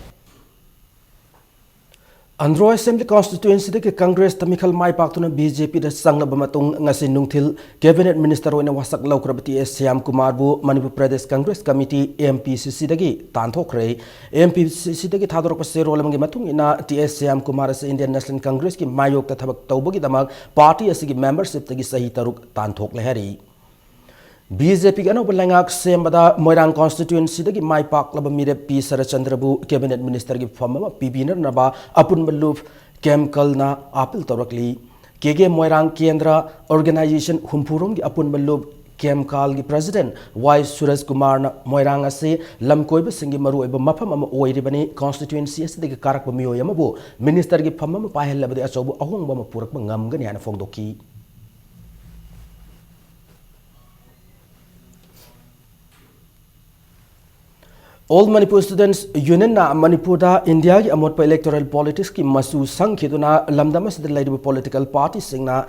ꯑꯟꯗ꯭ꯔꯣ Assembly Constituencyꯗꯒꯤ Congressꯇ ꯃꯤꯈꯜ ꯃꯥꯏ ꯄꯥꯛꯇꯨꯅ BJPꯗ ꯆꯪꯂꯕ ꯃꯇꯨꯡ, ꯉꯁꯤ ꯅꯨꯡꯊꯤꯜ Cabinet Minister ꯑꯣꯏꯅ ꯋꯥꯁꯛ ꯂꯧꯈ꯭ꯔꯕ ꯇꯤ ꯑꯦꯁ ꯁ꯭ꯌꯥꯝ ꯀꯨꯃꯥꯔꯕꯨ ꯃꯅꯤꯄꯨꯔ ꯄ꯭ꯔꯗꯦꯁ Congress Committee, MPCCꯗꯒꯤ ꯇꯥꯟꯊꯣꯛꯈ꯭ꯔꯦ꯫ MPCCꯗꯒꯤ ꯊꯥꯗꯣꯔꯛꯄ ꯆꯦꯔꯣꯜ ꯑꯃꯒꯤ ꯃꯇꯨꯡ ꯏꯟꯅ, ꯇꯤ ꯑꯦꯁ ꯁ꯭ꯌꯥꯝ ꯀꯨꯃꯥꯔ ꯑꯁꯤ Indian National Congressꯀꯤ ꯃꯥꯌꯣꯛꯇ ꯊꯕꯛ ꯇꯧꯕꯒꯤꯗꯃꯛ party ꯑꯁꯤꯒꯤ membershipꯇꯒꯤ ꯆꯍꯤ ꯇꯔꯨꯛ ꯇꯥꯟꯊꯣꯛꯂꯦ ꯍꯥꯏꯔꯤ꯫ BJPꯒꯤ ꯑꯅꯧꯕ ꯂꯩꯉꯥꯛ ꯁꯦꯝꯕꯗ ꯃꯣꯏꯔꯥꯡ Constituencyꯗꯒꯤ ꯃꯥꯏ ꯄꯥꯛꯂꯕ ꯃꯤꯔꯦꯞ ꯄꯤ ꯁꯔꯠꯆꯟꯗ꯭ꯔꯕꯨ Cabinet Ministerꯒꯤ ꯐꯝ ꯑꯃ ꯄꯤꯕꯤꯅꯅꯕ ꯑꯄꯨꯟꯕ ꯂꯨꯞ ꯀꯦꯝꯀꯜꯅ appeal ꯇꯧꯔꯛꯂꯤ꯫ ꯀꯦ ꯀꯦ ꯃꯣꯏꯔꯥꯡ ꯀꯦꯟꯗ꯭ꯔ organization ꯍꯨꯝꯐꯨꯔꯣꯝꯒꯤ ꯑꯄꯨꯟꯕ ꯂꯨꯞ ꯀꯦꯝꯀꯥꯜꯒꯤ President ꯋꯥꯏ ꯁꯨꯔꯖ ꯀꯨꯃꯥꯔꯅ ꯃꯣꯏꯔꯥꯡ ꯑꯁꯤ ꯂꯝꯀꯣꯏꯕꯁꯤꯡꯒꯤ ꯃꯔꯨꯑꯣꯏꯕ ꯃꯐꯝ ꯑꯃ ꯑꯣꯏꯔꯤꯕꯅꯤ, Constituency ꯑꯁꯤꯗꯒꯤ ꯀꯥꯔꯛꯄ ꯃꯤꯑꯣꯏ ꯑꯃꯕꯨ Ministerꯒꯤ ꯐꯝ ꯑꯃ ꯄꯥꯏꯍꯜꯂꯕꯗꯤ ꯑꯆꯧꯕ ꯑꯍꯣꯡꯕ ꯑꯃ ꯄꯨꯔꯛꯄ ꯉꯝꯒꯅꯤ ꯍꯥꯏꯅ ꯐꯣꯡꯗꯣꯛꯈꯤ꯫ All Manipur Students Unionꯅ ꯃꯅꯤꯄꯨꯔꯗ ꯏꯟꯗꯤꯌꯥꯒꯤ ꯑꯃꯣꯠꯄ electoral politicsꯀꯤ ꯃꯆꯨ ꯁꯪꯈꯤꯗꯨꯅ ꯂꯝꯗꯝ ꯑꯁꯤꯗ ꯂꯩꯔꯤꯕ political partyꯁꯤꯡꯅ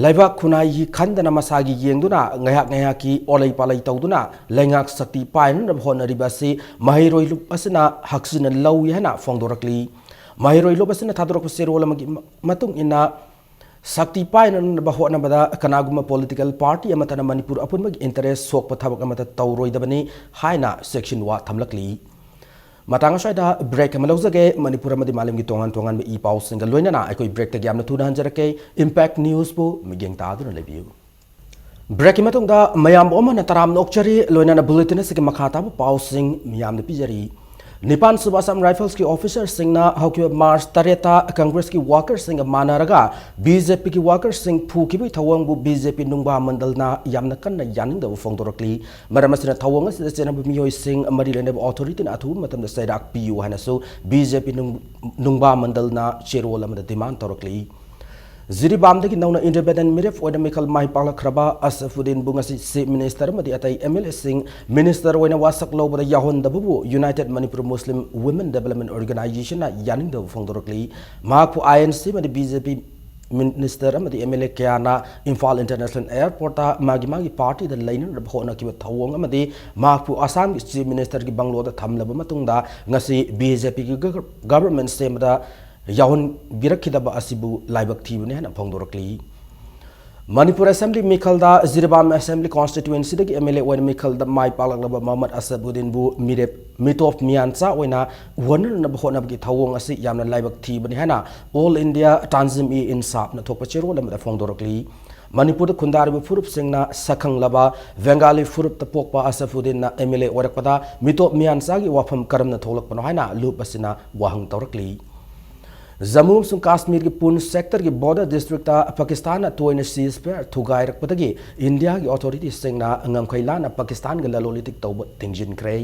ꯂꯩꯕꯥꯛ ꯈꯨꯟꯅꯥꯏꯒꯤ ꯈꯟꯗꯅ ꯃꯁꯥꯒꯤ ꯌꯦꯡꯗꯨꯅ ꯉꯥꯏꯍꯥꯛ ꯉꯥꯏꯍꯥꯛꯀꯤ ꯑꯣꯂꯩ ꯄꯥꯂꯩ ꯇꯧꯗꯨꯅ ꯂꯩꯉꯥꯛ ꯁꯛꯇꯤ ꯄꯥꯏꯅꯅꯕ ꯍꯣꯠꯅꯔꯤꯕ ꯑꯁꯤ ꯃꯍꯩꯔꯣꯏ ꯂꯨꯞ ꯑꯁꯤꯅ ꯍꯛꯆꯤꯟꯅ ꯂꯧꯏ ꯍꯥꯏꯅ ꯐꯣꯡꯗꯣꯔꯛꯂꯤ꯫ ꯃꯍꯩꯔꯣꯏ ꯂꯨꯞ ꯑꯁꯤꯅ ꯊꯥꯗꯣꯔꯛꯄ ꯆꯦꯔꯣꯜ ꯑꯃꯒꯤ ꯃ-, ꯃꯇꯨꯡ ꯏꯟꯅ, ꯁꯛꯇꯤ ꯄꯥꯏꯅꯅꯕ ꯍꯣꯠꯅꯕꯗ ꯀꯅꯥꯒꯨꯝꯕ political party ꯑꯃꯠꯇꯅ ꯃꯅꯤꯄꯨꯔ ꯑꯄꯨꯟꯕꯒꯤ interest ꯁꯣꯛꯄ ꯊꯕꯛ ꯑꯃꯠꯇ ꯇꯧꯔꯣꯏꯗꯕꯅꯤ ꯍꯥꯏꯅ ꯆꯦꯛꯁꯤꯟꯋꯥ ꯊꯝꯂꯛꯂꯤ꯫ ꯃꯇꯥꯡ ꯑꯁ꯭ꯋꯥꯏꯗ break ꯑꯃ ꯂꯧꯖꯒꯦ꯫ ꯃꯅꯤꯄꯨꯔ ꯑꯃꯗꯤ ꯃꯥꯂꯦꯝꯒꯤ ꯇꯣꯉꯥꯟ ꯇꯣꯉꯥꯟꯕ ꯏ ꯄꯥꯎꯁꯤꯡꯒ ꯂꯣꯏꯅꯅ ꯑꯩꯈꯣꯏ breakꯇꯒꯤ ꯌꯥꯝꯅ ꯊꯨꯅ ꯍꯟꯖꯔꯛꯀꯦ꯫ Impact Newsꯄꯨ ꯃꯤꯠꯌꯦꯡ ꯇꯥꯗꯨꯅ ꯂꯩꯕꯤꯌꯨ꯫ Breakꯀꯤ ꯃꯇꯨꯡꯗ ꯃꯌꯥꯝꯕꯨ ꯑꯃꯅ ꯇꯔꯥꯝꯅ ꯑꯣꯛꯆꯔꯤ꯫ ꯂꯣꯏꯅꯅ bulletin ꯑꯁꯤꯒꯤ ꯃꯈꯥ ꯇꯥꯕ ꯄꯥꯎꯁꯤꯡ ꯃꯤꯌꯥꯝꯗ ꯄꯤꯖꯔꯤ꯫ ꯅꯤꯄꯥꯟ ꯁꯨꯕ Assam Riflesꯀꯤ officerꯁꯤꯡꯅ ꯍꯧꯈꯤꯕ March ꯇꯔꯦꯠꯇ Congressꯀꯤ workersꯁꯤꯡꯒ ꯃꯥꯟꯅꯔꯒ BJPꯒꯤ workersꯁꯤꯡ ꯐꯨꯈꯤꯕꯒꯤ ꯊꯧꯑꯣꯡꯕꯨ BJP ꯅꯨꯡꯕꯥ ꯃꯟꯗꯜꯅ ꯌꯥꯝꯅ ꯀꯟꯅ ꯌꯥꯅꯤꯡꯗꯕ ꯐꯣꯡꯗꯣꯔꯛꯂꯤ꯫ ꯃꯔꯝ ꯑꯁꯤꯅ ꯊꯧꯑꯣꯡ ꯑꯁꯤꯗ ꯆꯦꯟꯅꯕ ꯃꯤꯑꯣꯏꯁꯤꯡ, ꯃꯔꯤ ꯂꯩꯅꯕ authorityꯅ ꯑꯊꯨꯕ ꯃꯇꯝꯗ ꯆꯩꯔꯥꯛ ꯄꯤꯌꯨ ꯍꯥꯏꯅꯁꯨ BJP ꯅꯨꯡ-, ꯅꯨꯡꯕꯥ ꯃꯟꯗꯜꯅ ꯆꯦꯔꯣꯜ ꯑꯃꯗ demand ꯇꯧꯔꯛꯂꯤ꯫ ꯖꯤꯔꯤꯕꯥꯝꯗꯒꯤ ꯅꯧꯅ independent ꯃꯤꯔꯦꯞ ꯑꯣꯏꯅ ꯃꯤꯈꯜ ꯃꯥꯏ ꯄꯥꯛꯂꯛꯈ꯭ꯔꯕ ꯑꯁꯐꯨꯗꯤꯟꯕꯨ ꯉꯁꯤ Chief Minister ꯑꯃꯗꯤ ꯑꯇꯩ MLAꯁꯤꯡ minister ꯑꯣꯏꯅ ꯋꯥꯁꯛ ꯂꯧꯕꯗ ꯌꯥꯎꯍꯟꯗꯕꯕꯨ United Manipur Muslim Women Development Organizationꯅ ꯌꯥꯅꯤꯡꯗꯕ ꯐꯣꯡꯗꯣꯔꯛꯂꯤ꯫ ꯃꯍꯥꯛꯄꯨ INC ꯑꯃꯗꯤ BJP minister ꯑꯃꯗꯤ MLA ꯀꯌꯥꯅ ꯏꯝꯐꯥꯜ International Airportꯇ ꯃꯥꯒꯤ ꯃꯥꯒꯤ partyꯗ ꯂꯩꯅꯅꯕ ꯍꯣꯠꯅꯈꯤꯕ ꯊꯧꯑꯣꯡ ꯑꯃꯗꯤ ꯃꯍꯥꯛꯄꯨ ꯑꯁꯥꯝꯒꯤ Chief Ministerꯒꯤ ꯕꯪꯒꯂꯣꯗ ꯊꯝꯂꯕ ꯃꯇꯨꯡꯗ ꯉꯁꯤ BJPꯒꯤ gov-, government ꯁꯦꯝꯕꯗ ꯌꯥꯎꯍꯟꯕꯤꯔꯛꯈꯤꯗꯕ ꯑꯁꯤꯕꯨ ꯂꯥꯏꯕꯛ ꯊꯤꯕꯅꯤ ꯍꯥꯏꯅ ꯐꯣꯡꯗꯣꯔꯛꯂꯤ꯫ Manipur Assembly ꯃꯤꯈꯜꯗ Jiribam Assembly Constituencyꯗꯒꯤ MLA ꯑꯣꯏꯅ ꯃꯤꯈꯜꯗ ꯃꯥꯏ ꯄꯥꯛꯂꯛꯂꯕ ꯃꯣꯍꯝꯃꯗ ꯑꯁꯐꯨꯗꯤꯟꯕꯨ ꯃꯤꯔꯦꯞ ꯃꯤꯇꯣꯞ ꯃꯤꯌꯥꯟꯆꯥ ꯑꯣꯏꯅ ꯎꯍꯟꯅꯅꯕ ꯍꯣꯠꯅꯕꯒꯤ ꯊꯧꯑꯣꯡ ꯑꯁꯤ ꯌꯥꯝꯅ ꯂꯥꯏꯕꯛ ꯊꯤꯕꯅꯤ ꯍꯥꯏꯅ All India Tanzim-e-Insafꯅ ꯊꯣꯛꯄ ꯆꯦꯔꯣꯜ ꯑꯃꯗ ꯐꯣꯡꯗꯣꯔꯛꯂꯤ꯫ ꯃꯅꯤꯄꯨꯔꯗ ꯈꯨꯟꯗꯥꯔꯤꯕ ꯐꯨꯔꯨꯞꯁꯤꯡꯅ ꯁꯛꯈꯪꯂꯕ ꯕꯦꯡꯒꯥꯂꯤ ꯐꯨꯔꯨꯞꯇ ꯄꯣꯛꯄ ꯑꯁꯐꯨꯗꯤꯟꯅ MLA ꯑꯣꯏꯔꯛꯄꯗ ꯃꯤꯇꯣꯞ ꯃꯤꯌꯥꯟꯆꯥꯒꯤ ꯋꯥꯐꯝ ꯀꯔꯝꯅ ꯊꯣꯛꯂꯛꯄꯅꯣ ꯍꯥꯏꯅ ꯂꯨꯞ ꯑꯁꯤꯅ ꯋꯥꯍꯪ ꯇꯧꯔꯛꯂꯤ꯫ ꯖꯝꯃꯨ ꯑꯃꯁꯨꯡ ꯀꯥꯁꯃꯤꯔꯒꯤ ꯄꯨꯟꯆ sectorꯒꯤ border districtꯇ ꯄꯥꯀꯤꯁꯇꯥꯟꯅ ꯇꯣꯏꯅ ceasefire ꯊꯨꯒꯥꯏꯔꯛꯄꯗꯒꯤ ꯏꯟꯗꯤꯌꯥꯒꯤ authorityꯁꯤꯡꯅ ꯉꯝꯈꯩ ꯂꯥꯟꯅ ꯄꯥꯀꯤꯁꯇꯥꯟꯒ ꯂꯂꯣꯟ ꯏꯇꯤꯛ ꯇꯧꯕ ꯊꯤꯡꯖꯤꯟꯈ꯭ꯔꯦ꯫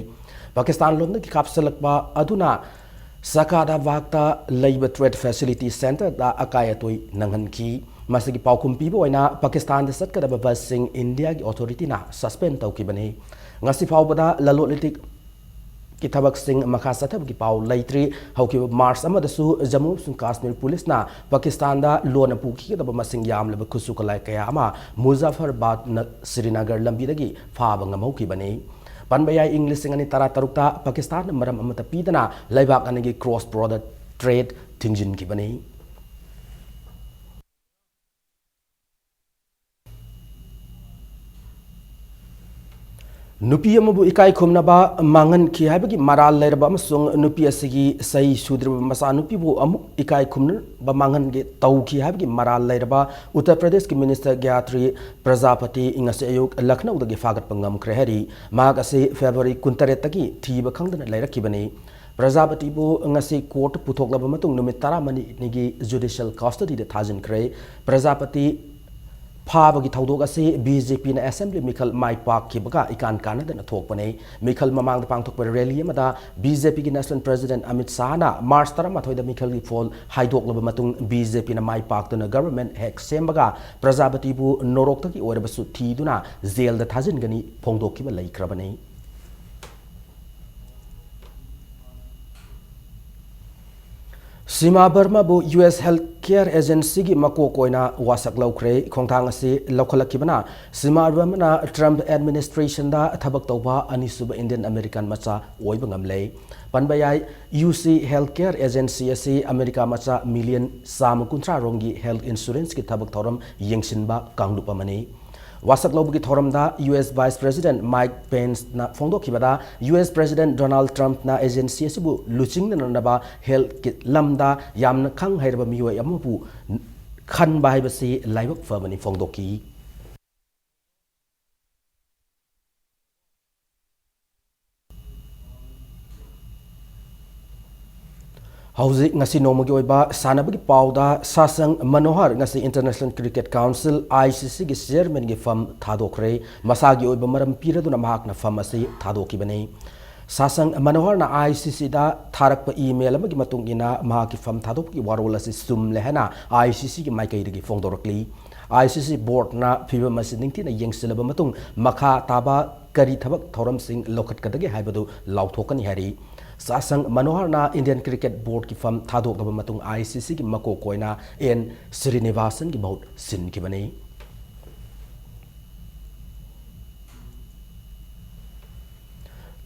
ꯄꯥꯀꯤꯁꯇꯥꯟ ꯂꯣꯝꯗꯒꯤ ꯀꯥꯞꯁꯤꯜꯂꯛꯄ ꯑꯗꯨꯅ ꯁꯀꯥꯗꯥꯕꯥꯗꯇ ꯂꯩꯕ trade facility centreꯗ ꯑꯀꯥꯏ ꯑꯇꯣꯏ ꯅꯪꯍꯟꯈꯤ꯫ ꯃꯁꯤꯒꯤ ꯄꯥꯎꯈꯨꯝ ꯄꯤꯕ ꯑꯣꯏꯅ ꯄꯥꯀꯤꯁꯇꯥꯟꯗ ꯆꯠꯀꯗꯕ busꯁꯤꯡ ꯏꯟꯗꯤꯌꯥꯒꯤ authorityꯅ suspend ꯇꯧꯈꯤꯕꯅꯤ꯫ ꯉꯁꯤ ꯐꯥꯎꯕꯗ ꯂꯂꯣꯟ ꯏꯇꯤꯛ ꯀꯤ ꯊꯕꯛꯁꯤꯡ ꯃꯈꯥ ꯆꯠꯊꯕꯒꯤ ꯄꯥꯎ ꯂꯩꯇ꯭ꯔꯤ꯫ ꯍꯧꯈꯤꯕ March ꯑꯃꯗꯁꯨ ꯖꯝꯃꯨ ꯑꯃꯁꯨꯡ ꯀꯥꯁꯃꯤꯔ ꯄꯨꯂꯤꯁꯅ ꯄꯥꯀꯤꯁꯇꯥꯟꯗ ꯂꯣꯟꯅ ꯄꯨꯈꯤꯒꯗꯕ ꯃꯁꯤꯡ ꯌꯥꯝꯂꯕ ꯈꯨꯠꯁꯨ ꯈꯨꯠꯂꯥꯏ ꯀꯌꯥ ꯑꯃ ꯃꯨꯖꯥꯐꯔꯕꯥꯗ ꯅ-, ꯁ꯭ꯔꯤꯅꯒꯔ ꯂꯝꯕꯤꯗꯒꯤ ꯐꯥꯕ ꯉꯝꯍꯧꯈꯤꯕꯅꯤ꯫ ꯄꯟꯕ ꯌꯥꯏ, ꯏꯪ ꯂꯤꯁꯤꯡ ꯑꯅꯤ ꯇꯔꯥꯇꯔꯨꯛꯇ ꯄꯥꯀꯤꯁꯇꯥꯟꯅ ꯃꯔꯝ ꯑꯃꯠꯇ ꯄꯤꯗꯅ ꯂꯩꯕꯥꯛ ꯑꯅꯤꯒꯤ cross border trade ꯊꯤꯡꯖꯤꯟꯈꯤꯕꯅꯤ꯫ ꯅꯨꯄꯤ ꯑꯃꯕꯨ ꯏꯀꯥꯏ ꯈꯨꯝꯅꯕ ꯃꯥꯡꯍꯟꯈꯤ ꯍꯥꯏꯕꯒꯤ ꯃꯔꯥꯜ ꯂꯩꯔꯕ ꯑꯃꯁꯨꯡ ꯅꯨꯄꯤ ꯑꯁꯤꯒꯤ ꯆꯍꯤ ꯁꯨꯗ꯭ꯔꯤꯕ ꯃꯆꯥꯅꯨꯄꯤꯕꯨ ꯑꯃꯨꯛ ꯏꯀꯥꯏ ꯈꯨꯝꯅꯕ ꯃꯥꯡꯍꯟꯒꯦ ꯇꯧꯈꯤ ꯍꯥꯏꯕꯒꯤ ꯃꯔꯥꯜ ꯂꯩꯔꯕ ꯎꯠꯇꯔ ꯄ꯭ꯔꯗꯦꯁꯀꯤ ꯃꯤꯅꯤꯁꯇꯔ ꯒꯌꯥꯇ꯭ꯔꯤ ꯄ꯭ꯔꯖꯥꯄꯇꯤ ꯉꯁꯤ ꯑꯌꯨꯛ ꯂꯈꯅꯧꯗꯒꯤ ꯐꯥꯒꯠꯄ ꯉꯝꯈ꯭ꯔꯦ ꯍꯥꯏꯔꯤ꯫ ꯃꯍꯥꯛ ꯑꯁꯤ ꯐꯦꯕ꯭ꯔꯨꯋꯥꯔꯤ ꯀꯨꯟꯇꯔꯦꯠꯇꯒꯤ ꯊꯤꯕ ꯈꯪꯗꯅ ꯂꯩꯔꯛꯈꯤꯕꯅꯤ꯫ ꯄ꯭ꯔꯖꯥꯄꯇꯤꯕꯨ ꯉꯁꯤ ꯀꯣꯔꯠ ꯄꯨꯊꯣꯛꯂꯕ ꯃꯇꯨꯡ ꯅꯨꯃꯤꯠ ꯇꯔꯥꯃꯔꯤꯅꯤꯒꯤ ꯖꯨꯗꯤꯁꯤꯌꯦꯜ ꯀꯁꯇꯗꯤꯗ ꯊꯥꯖꯤꯟꯈ꯭ꯔꯦ꯫ ꯄ꯭ꯔꯖꯥꯄꯇꯤ ꯐꯥꯕꯒꯤ ꯊꯧꯗꯣꯛ ꯑꯁꯤ ꯕꯤ ꯖꯦ ꯄꯤꯅ ꯑꯦꯁꯦꯝꯕ꯭ꯂꯤ ꯃꯤꯈꯜ ꯃꯥꯏ ꯄꯥꯛꯈꯤꯕꯒ ꯏꯀꯥꯟ ꯀꯥꯟꯅꯗꯅ ꯊꯣꯛꯄꯅꯤ꯫ ꯃꯤꯈꯜ ꯃꯃꯥꯡꯗ ꯄꯥꯡꯊꯣꯛꯄ ꯔꯦꯂꯤ ꯑꯃꯗ ꯕꯤ ꯖꯦ ꯄꯤꯒꯤ ꯅꯦꯁꯅꯦꯜ ꯄ꯭ꯔꯁꯤꯗꯦꯟꯠ ꯑꯃꯤꯠ ꯁꯥꯍꯅ ꯃꯥꯔꯆ ꯇꯔꯥꯃꯥꯊꯣꯏꯗ ꯃꯤꯈꯜꯒꯤ ꯐꯣꯜ ꯍꯥꯏꯗꯣꯛꯂꯕ ꯃꯇꯨꯡ ꯕꯤ ꯖꯦ ꯄꯤꯅ ꯃꯥꯏ ꯄꯥꯛꯇꯨꯅ ꯒꯚꯔꯟꯃꯦꯟꯠ ꯍꯦꯛ ꯁꯦꯝꯕꯒ ꯄ꯭ꯔꯖꯥꯄꯇꯤꯕꯨ ꯅꯣꯔꯣꯛꯇꯒꯤ ꯑꯣꯏꯔꯕꯁꯨ ꯊꯤꯗꯨꯅ ꯖꯦꯜꯗ ꯊꯥꯖꯤꯟꯒꯅꯤ ꯐꯣꯡꯗꯣꯛꯈꯤꯕ ꯂꯩꯈ꯭ꯔꯕꯅꯤ꯫ ꯁꯤꯃꯥ ꯕꯔꯃꯥꯕꯨ ꯌꯨ ꯑꯦꯁ ꯍꯦꯜꯊ ꯀꯦꯌꯔ ꯑꯦꯖꯦꯟꯁꯤꯒꯤ ꯃꯀꯣꯛ ꯑꯣꯏꯅ ꯋꯥꯁꯛ ꯂꯧꯈ꯭ꯔꯦ꯫ ꯈꯣꯡꯊꯥꯡ ꯑꯁꯤ ꯂꯧꯈꯠꯂꯛꯈꯤꯕꯅ ꯁꯤꯃꯥ ꯕꯔꯃꯥꯅ ꯇ꯭ꯔꯝꯞ ꯑꯦꯗꯃꯤꯅꯤꯁꯇ꯭ꯔꯦꯁꯟꯗ ꯊꯕꯛ ꯇꯧꯕ ꯑꯅꯤꯁꯨꯕ ꯏꯟꯗꯤꯌꯟ ꯑꯃꯦꯔꯤꯀꯥꯟ ꯃꯆꯥ ꯑꯣꯏꯕ ꯉꯝꯂꯦ꯫ ꯄꯟꯕ ꯌꯥꯏ, ꯌꯨ ꯁꯤ ꯍꯦꯜꯊ ꯀꯦꯌꯔ ꯑꯦꯖꯦꯟꯁꯤ ꯑꯁꯤ ꯑꯃꯦꯔꯤꯀꯥ ꯃꯆꯥ ꯃꯤꯂꯤꯌꯟ ꯆꯥꯝꯃ ꯀꯨꯟꯊ꯭ꯔꯥ ꯔꯣꯝꯒꯤ ꯍꯦꯜꯊ ꯏꯟꯁꯨꯔꯦꯟꯁꯀꯤ ꯊꯕꯛ ꯊꯧꯔꯝ ꯌꯦꯡꯁꯤꯟꯕ ꯀꯥꯡꯂꯨꯞ ꯑꯃꯅꯤ꯫ ꯋꯥꯁꯛ ꯂꯧꯕꯒꯤ ꯊꯧꯔꯝꯗ U S vice president Mike ꯄꯦꯟꯁꯅ ꯐꯣꯡꯗꯣꯛꯈꯤꯕꯗ, ꯌꯨ ꯑꯦꯁ ꯄ꯭ꯔꯦꯁꯤꯗꯦꯟꯠ ꯗꯣꯅꯥꯜꯗ ꯇ꯭ꯔꯝꯞꯅ ꯑꯦꯖꯦꯟꯁꯤ ꯑꯁꯤꯕꯨ ꯂꯨꯆꯤꯡꯅꯅꯕ ꯍꯦꯜꯊꯀꯤ ꯂꯝꯗ ꯌꯥꯝꯅ ꯈꯪ ꯍꯩꯔꯕ ꯃꯤꯑꯣꯏ ꯑꯃꯕꯨ ꯈꯟꯕ ꯍꯥꯏꯕꯁꯤ ꯂꯥꯏꯕꯛ ꯐꯕꯅꯤ ꯐꯣꯡꯗꯣꯛꯈꯤ꯫ ꯍꯧꯖꯤꯛ ꯉꯁꯤ ꯅꯣꯡꯃꯒꯤ ꯑꯣꯏꯕ ꯁꯥꯟꯅꯕꯒꯤ ꯄꯥꯎꯗ, ꯁꯥꯁꯪ ꯃꯅꯣꯍꯔ ꯉꯁꯤ international cricket council, I C ꯁꯤꯒꯤ ꯆꯤꯌꯔꯃꯦꯟꯒꯤ ꯐꯝ ꯊꯥꯗꯣꯛꯈ꯭ꯔꯦ꯫ ꯃꯁꯥꯒꯤ ꯑꯣꯏꯕ ꯃꯔꯝ ꯄꯤꯔꯗꯨꯅ ꯃꯍꯥꯛꯅ ꯐꯝ ꯑꯁꯤ ꯊꯥꯗꯣꯛꯈꯤꯕꯅꯤ꯫ ꯁꯥꯁꯪ ꯃꯅꯣꯍꯔꯅ ꯑꯥꯏ ꯁꯤ ꯁꯤꯗ ꯊꯥꯔꯛꯄ ꯏꯃꯦꯜ ꯑꯃꯒꯤ ꯃꯇꯨꯡ ꯏꯟꯅ, ꯃꯍꯥꯛꯀꯤ ꯐꯝ ꯊꯥꯗꯣꯛꯄꯒꯤ ꯋꯥꯔꯣꯜ ꯑꯁꯤ ꯆꯨꯝꯂꯦ ꯍꯥꯏꯅ ꯑꯥꯏ ꯁꯤ ꯁꯤꯒꯤ ꯃꯥꯏꯀꯩꯗꯒꯤ ꯐꯣꯡꯗꯣꯔꯛꯂꯤ꯫ ꯑꯥꯏ ꯁꯤ ꯁꯤ ꯕꯣꯔꯗꯅ ꯐꯤꯕꯝ ꯑꯁꯤ ꯅꯤꯡꯊꯤꯅ ꯌꯦꯡꯁꯤꯜꯂꯕ ꯃꯇꯨꯡ, ꯃꯈꯥ ꯇꯥꯕ ꯀꯔꯤ ꯊꯕꯛ ꯊꯧꯔꯝꯁꯤꯡ ꯂꯧꯈꯠꯀꯗꯒꯦ ꯍꯥꯏꯕꯗꯨ ꯂꯥꯎꯊꯣꯛꯀꯅꯤ ꯍꯥꯏꯔꯤ꯫ ꯁꯥꯁꯪ ꯃꯅꯣꯍꯔꯅ ꯏꯟꯗꯤꯌꯟ ꯀ꯭ꯔꯤꯀꯦꯠ ꯕꯣꯔꯗꯀꯤ ꯐꯝ ꯊꯥꯗꯣꯛꯂꯕ ꯃꯇꯨꯡ, ꯑꯥꯏ ꯁꯤ ꯁꯤꯒꯤ ꯃꯀꯣꯛ ꯑꯣꯏꯅ ꯑꯦꯟ ꯁ꯭ꯔꯤꯅꯤꯚꯥꯁꯟꯒꯤ ꯃꯍꯨꯠ ꯁꯤꯟꯈꯤꯕꯅꯤ꯫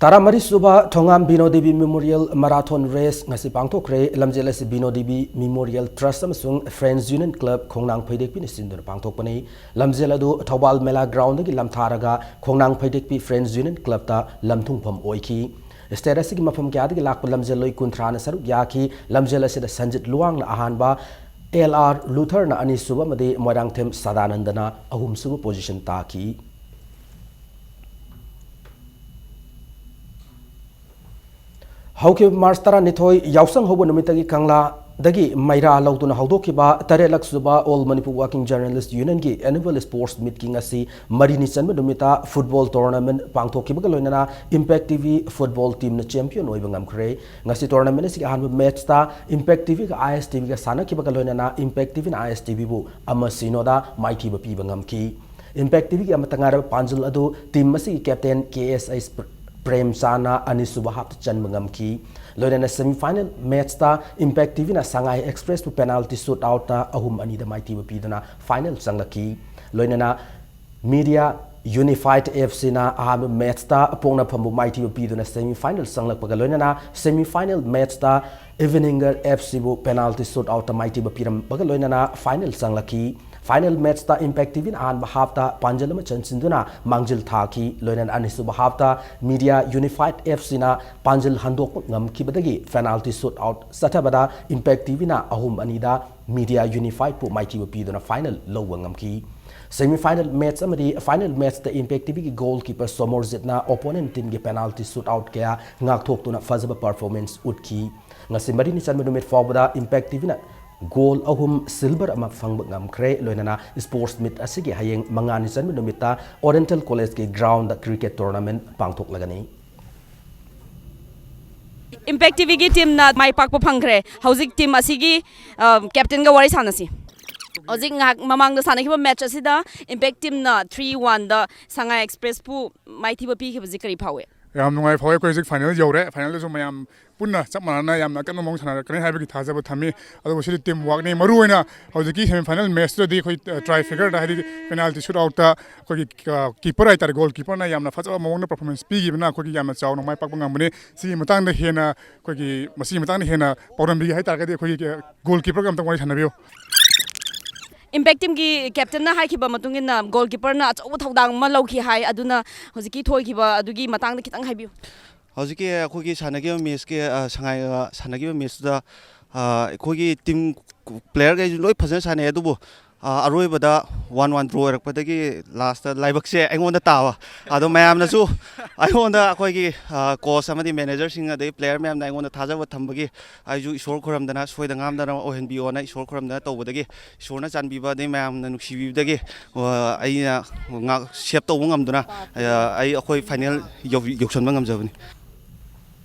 ꯇꯔꯥꯃꯔꯤ ꯁꯨꯕ ꯊꯣꯉꯥꯝ ꯕꯤꯅꯣ ꯗꯦꯕꯤ ꯃꯦꯃꯣꯔꯤꯌꯦꯜ ꯃꯔꯥꯊꯣꯟ ꯔꯦꯁ ꯉꯁꯤ ꯄꯥꯡꯊꯣꯛꯈ꯭ꯔꯦ꯫ ꯂꯝꯖꯦꯜ ꯑꯁꯤ ꯕꯤꯅꯣ ꯗꯦꯕꯤ ꯃꯦꯃꯣꯔꯤꯌꯦꯜ ꯇ꯭ꯔꯁ ꯑꯃꯁꯨꯡ ꯐ꯭ꯔꯦꯟꯁ ꯌꯨꯅꯤꯌꯟ ꯀ꯭ꯂꯕ ꯈꯣꯡꯅꯥꯡ ꯐꯩꯗꯦꯛꯄꯤꯅ ꯁꯤꯟꯗꯨꯅ ꯄꯥꯡꯊꯣꯛꯄꯅꯤ꯫ ꯂꯝꯖꯦꯜ ꯑꯗꯨ ꯊꯧꯕꯥꯜ ꯃꯦꯂꯥ ꯒ꯭ꯔꯥꯎꯟꯗꯒꯤ ꯂꯝꯊꯥꯔꯒ ꯈꯣꯡꯅꯥꯡ ꯐꯩꯗꯦꯛꯄꯤ ꯐ꯭ꯔꯦꯟꯁ ꯌꯨꯅꯤꯌꯟ ꯀ꯭ꯂꯕꯇ ꯂꯝꯊꯨꯡꯐꯝ ꯑꯣꯏꯈꯤ꯫ ꯁ꯭ꯇꯦꯠ ꯑꯁꯤꯒꯤ ꯃꯐꯝ ꯀꯌꯥꯗꯒꯤ ꯂꯥꯛꯄ ꯂꯝꯖꯦꯜꯂꯣꯏ ꯀꯨꯟꯊ꯭ꯔꯥꯅ ꯁꯔꯨꯛ ꯌꯥꯈꯤ꯫ ꯂꯝꯖꯦꯜ ꯑꯁꯤꯗ ꯁꯟꯖꯤꯠ ꯂꯨꯋꯥꯡꯅ ꯑꯍꯥꯟꯕ, ꯑꯦꯜ ꯑꯥꯔ ꯂꯨꯊꯔꯅ ꯑꯅꯤꯁꯨꯕ ꯑꯃꯗꯤ ꯃꯣꯏꯔꯥꯡꯊꯦꯝ ꯁꯗꯥꯅꯟꯗꯅ ꯑꯍꯨꯝꯁꯨꯕ ꯄꯣꯖꯤꯁꯟ ꯇꯥꯈꯤ꯫ ꯍꯧꯈꯤꯕ ꯃꯥꯔꯆ ꯇꯔꯥꯅꯤꯊꯣꯏ ꯌꯥꯎꯁꯪ ꯍꯧꯕ ꯅꯨꯃꯤꯠꯇꯒꯤ ꯀꯪꯂꯥꯗꯒꯤ ꯃꯩꯔꯥ ꯂꯧꯗꯨꯅ ꯍꯧꯗꯣꯛꯈꯤꯕ ꯇꯔꯦꯠꯂꯛ ꯁꯨꯕ All Manipur Working Journalist Unionꯒꯤ annual sports meetꯀꯤ ꯉꯁꯤ ꯃꯔꯤꯅꯤ ꯆꯟꯕ ꯅꯨꯃꯤꯠꯇ football tournament ꯄꯥꯡꯊꯣꯛꯈꯤꯕꯒ ꯂꯣꯏꯅꯅ Impact T V football teamꯅ champion ꯑꯣꯏꯕ ꯉꯝꯈ꯭ꯔꯦ꯫ ꯉꯁꯤ tournament ꯑꯁꯤꯒꯤ ꯑꯍꯥꯟꯕ matchꯇ Impact ꯇꯤ ꯚꯤꯒ ꯑꯥꯏ ꯑꯦꯁ ꯇꯤ ꯚꯤꯒ ꯁꯥꯟꯅꯈꯤꯕꯒ ꯂꯣꯏꯅꯅ Impact ꯇꯤ ꯚꯤꯅ ꯑꯥꯏ ꯑꯦꯁ ꯇꯤ ꯚꯤꯕꯨ ꯑꯃ ꯁꯤꯅꯣꯗ ꯃꯥꯏꯊꯤꯕ ꯄꯤꯕ ꯉꯝꯈꯤ꯫ Impact ꯇꯤ ꯚꯤꯒꯤ ꯑꯃꯠꯇ ꯉꯥꯏꯔꯕ ꯄꯥꯟꯖꯜ ꯑꯗꯨ team ꯑꯁꯤꯒꯤ captain ꯀꯦ ꯑꯦꯁ ꯑꯩꯆ ꯄ꯭ꯔꯦꯝꯆꯥꯟꯅ ꯑꯅꯤꯁꯨꯕ halfꯇ ꯆꯟꯕ ꯉꯝꯈꯤ꯫ ꯂꯣꯏꯅꯅ semi final matchꯇ Impact ꯇꯤ ꯚꯤꯅ ꯁꯉꯥꯏ ꯑꯦꯛꯁꯄ꯭ꯔꯦꯁꯄꯨ penalty shootoutꯇ ꯑꯍꯨꯝ ꯑꯅꯤꯗ ꯃꯥꯏꯊꯤꯕ ꯄꯤꯗꯨꯅ final ꯆꯪꯂꯛꯈꯤ꯫ ꯂꯣꯏꯅꯅ Media Unified ꯑꯦꯐ ꯁꯤꯅ ꯑꯍꯥꯟꯕ matchꯇ ꯄꯣꯛꯅꯐꯝꯕꯨ ꯃꯥꯏꯊꯤꯕ ꯄꯤꯗꯨꯅ semi final ꯆꯪꯂꯛꯄꯒ ꯂꯣꯏꯅꯅ semi final matchꯇ Eveninger ꯑꯦꯐ ꯁꯤꯕꯨ penalty shootoutꯇ ꯃꯥꯏꯊꯤꯕ ꯄꯤꯔꯝꯕꯒ ꯂꯣꯏꯅꯅ final ꯆꯪꯂꯛꯈꯤ꯫ Final matchꯇ Impact ꯇꯤ ꯚꯤꯅ ꯑꯍꯥꯟꯕ halfꯇ ꯄꯥꯟꯖꯜ ꯑꯃ ꯆꯟꯁꯤꯟꯗꯨꯅ ꯃꯥꯡꯖꯤꯜ ꯊꯥꯈꯤ꯫ ꯂꯣꯏꯅꯅ ꯑꯅꯤꯁꯨꯕ halfꯇ Media Unified ꯑꯦꯐ ꯁꯤꯅ ꯄꯥꯟꯖꯤꯜ ꯍꯟꯗꯣꯛꯄ ꯉꯝꯈꯤꯕꯗꯒꯤ penalty shootout ꯆꯠꯊꯕꯗ Impact ꯇꯤ ꯚꯤꯅ ꯑꯍꯨꯝ ꯑꯅꯤꯗ Media Unifiedꯄꯨ ꯃꯥꯏꯊꯤꯕ ꯄꯤꯗꯨꯅ final ꯂꯧꯕ ꯉꯝꯈꯤ꯫ Semi final match ꯑꯃꯗꯤ final matchꯇ Impact ꯇꯤ ꯚꯤꯒꯤ goalkeeper ꯁꯣꯃꯣꯔꯖꯤꯠꯅ opponent teamꯒꯤ penalty shootout ꯀꯌꯥ ꯉꯥꯛꯊꯣꯛꯇꯨꯅ ꯐꯖꯕ performance ꯎꯠꯈꯤ꯫ ꯉꯁꯤ ꯃꯔꯤꯅꯤ ꯆꯟꯕ ꯅꯨꯃꯤꯠ ꯐꯥꯎꯕꯗ Impact ꯇꯤ ꯚꯤꯅ goal ꯑꯍꯨꯝ, silver ꯑꯃ ꯐꯪꯕ ꯉꯝꯈ꯭ꯔꯦ꯫ ꯂꯣꯏꯅꯅ sports meet ꯑꯁꯤꯒꯤ ꯍꯌꯦꯡ ꯃꯉꯥꯅꯤ ꯆꯟꯕ ꯅꯨꯃꯤꯠꯇ Oriental Collegeꯀꯤ groundꯗ cricket tournament ꯄꯥꯡꯊꯣꯛꯂꯒꯅꯤ꯫ Impact T ꯚꯤꯒꯤ teamꯅ ꯃꯥꯏ ꯄꯥꯛꯄ ꯐꯪꯈ꯭ꯔꯦ꯫ ꯍꯧꯖꯤꯛ team ꯑꯁꯤꯒꯤ, ꯑ, captainꯒ ꯋꯥꯔꯤ ꯁꯥꯟꯅꯁꯤ꯫ ꯍꯧꯖꯤꯛ ꯉꯥꯏꯍꯥꯛ ꯃꯃꯥꯡꯗ ꯁꯥꯟꯅꯈꯤꯕ match ꯑꯁꯤꯗ Impact teamꯅ three oneꯗ ꯁꯉꯥꯏ ꯑꯦꯛꯁꯄ꯭ꯔꯦꯁꯄꯨ ꯃꯥꯏꯊꯤꯕ ꯄꯤꯈꯤꯕꯁꯤ ꯀꯔꯤ ꯐꯥꯎꯏ? ꯌꯥꯝ ꯅꯨꯡꯉꯥꯏ ꯐꯥꯎꯋꯦ꯫ ꯑꯩꯈꯣꯏ ꯍꯧꯖꯤꯛ ꯐꯥꯏꯅꯦꯜ ꯌꯧꯔꯦ꯫ ꯐꯥꯏꯅꯦꯜꯗꯁꯨ ꯃꯌꯥꯝ ꯄꯨꯟꯅ ꯆꯞ ꯃꯥꯟꯅꯅ ꯌꯥꯝꯅ ꯑꯀꯟꯕ ꯃꯑꯣꯡ ꯁꯥꯟꯅꯔꯛꯀꯅꯤ ꯍꯥꯏꯕꯒꯤ ꯊꯥꯖꯕ ꯊꯝꯃꯤ꯫ ꯑꯗꯨꯕꯨ ꯁꯤꯗꯤ ꯇꯤꯝ ꯋꯥꯛꯅꯤ꯫ ꯃꯔꯨꯑꯣꯏꯅ ꯍꯧꯖꯤꯛꯀꯤ ꯁꯦꯃꯤ ꯐꯥꯏꯅꯦꯜ ꯃꯦꯠꯁꯇꯨꯗꯗꯤ ꯑꯩꯈꯣꯏ, ꯑ, ꯇ꯭ꯔꯥꯏ ꯐꯤꯒꯔꯗ, ꯍꯥꯏꯗꯤ ꯄꯦꯅꯥꯜꯇꯤ ꯁꯨꯠ ꯑꯥꯎꯠꯇ ꯑꯩꯈꯣꯏꯒꯤ, ꯑ, ꯀꯤꯄꯔ ꯍꯥꯏꯇꯥꯔꯦ, ꯒꯣꯜ ꯀꯤꯄꯔꯅ ꯌꯥꯝꯅ ꯐꯖꯕ ꯃꯑꯣꯡꯗ ꯄꯔꯐꯣꯔꯃꯦꯟꯁ ꯄꯤꯈꯤꯕꯅ ꯑꯩꯈꯣꯏꯒꯤ ꯌꯥꯝꯅ ꯆꯥꯎꯅ ꯃꯥꯏ ꯄꯥꯛꯄ ꯉꯝꯕꯅꯤ꯫ ꯁꯤꯒꯤ ꯃꯇꯥꯡꯗ ꯍꯦꯟꯅ ꯑꯩꯈꯣꯏꯒꯤ, ꯃꯁꯤꯒꯤ ꯃꯇꯥꯡꯗ ꯍꯦꯟꯅ ꯄꯥꯎꯗꯝꯕꯤꯒꯦ ꯍꯥꯏꯇꯥꯔꯒꯗꯤ ꯑꯩꯈꯣꯏꯒꯤ, ꯑ, ꯒꯣꯜ ꯀꯤꯄꯔꯒ ꯑꯝꯇꯪ ꯋꯥꯔꯤ ꯁꯥꯟꯅꯕꯤꯌꯨ꯫ ꯏꯝꯄꯦꯛ ꯇꯤꯝꯒꯤ ꯀꯦꯞꯇꯦꯟꯅ ꯍꯥꯏꯈꯤꯕ ꯃꯇꯨꯡ ꯏꯟꯅ ꯒꯣꯜ ꯀꯤꯄꯔꯅ ꯑꯆꯧꯕ ꯊꯧꯗꯥꯡ ꯑꯃ ꯂꯧꯈꯤ ꯍꯥꯏ꯫ ꯑꯗꯨꯅ ꯍꯧꯖꯤꯛꯀꯤ ꯊꯣꯏꯈꯤꯕ ꯑꯗꯨꯒꯤ ꯃꯇꯥꯡꯗ ꯈꯤꯇꯪ ꯍꯥꯏꯕꯤꯌꯨ꯫ ꯍꯧꯖꯤꯛꯀꯤ ꯑꯩꯈꯣꯏꯒꯤ ꯁꯥꯟꯅꯈꯤꯕ ꯃꯦꯠꯁꯀꯤ, ꯑ, ꯁꯉꯥꯏ, ꯑ, ꯁꯥꯟꯅꯈꯤꯕ ꯃꯦꯠꯁꯇꯨꯗ, ꯑ, ꯑꯩꯈꯣꯏꯒꯤ ꯇꯤꯝ ꯄ꯭ꯂꯦꯌꯔꯈꯩꯁꯨ ꯂꯣꯏ ꯐꯖꯅ ꯁꯥꯟꯅꯩ, ꯑꯗꯨꯕꯨ, ꯑ, ꯑꯔꯣꯏꯕꯗ ꯋꯥꯟ ꯋꯥꯟ ꯗ꯭ꯔꯣ ꯑꯣꯏꯔꯛꯄꯗꯒꯤ ꯂꯥꯁꯇ ꯂꯥꯏꯕꯛꯁꯦ ꯑꯩꯉꯣꯟꯗ ꯇꯥꯕ꯫ ꯑꯗꯣ ꯃꯌꯥꯝꯅꯁꯨ ꯑꯩꯉꯣꯟꯗ, ꯑꯩꯈꯣꯏꯒꯤ, ꯑ, ꯀꯣꯆ ꯑꯃꯗꯤ ꯃꯦꯅꯦꯖꯔꯁꯤꯡ ꯑꯗꯩ ꯄ꯭ꯂꯦꯌꯔ ꯃꯌꯥꯝꯅ ꯑꯩꯉꯣꯟꯗ ꯊꯥꯖꯕ ꯊꯝꯕꯒꯤ ꯑꯩꯁꯨ ꯏꯁꯣꯔ ꯈꯨꯔꯝꯗꯅ, ꯁꯣꯏꯗ ꯉꯥꯝꯗꯅ ꯑꯣꯏꯍꯟꯕꯤꯌꯣꯅ ꯏꯁꯣꯔ ꯈꯨꯔꯝꯗꯅ ꯇꯧꯕꯗꯒꯤ, ꯏꯁꯣꯔꯅ ꯆꯥꯟꯕꯤꯕ ꯑꯗꯩ ꯃꯌꯥꯝꯅ ꯅꯨꯡꯁꯤꯕꯤꯕꯗꯒꯤ, ꯑ, ꯑꯩꯅ ꯉꯥꯛ ꯁꯦꯞ ꯇꯧꯕ ꯉꯝꯗꯨꯅ, ꯑ, ꯑꯩ ꯑꯩꯈꯣꯏ ꯐꯥꯏꯅꯦꯜ ꯌꯧ-, ꯌꯧꯁꯟꯕ ꯉꯝꯖꯕꯅꯤ꯫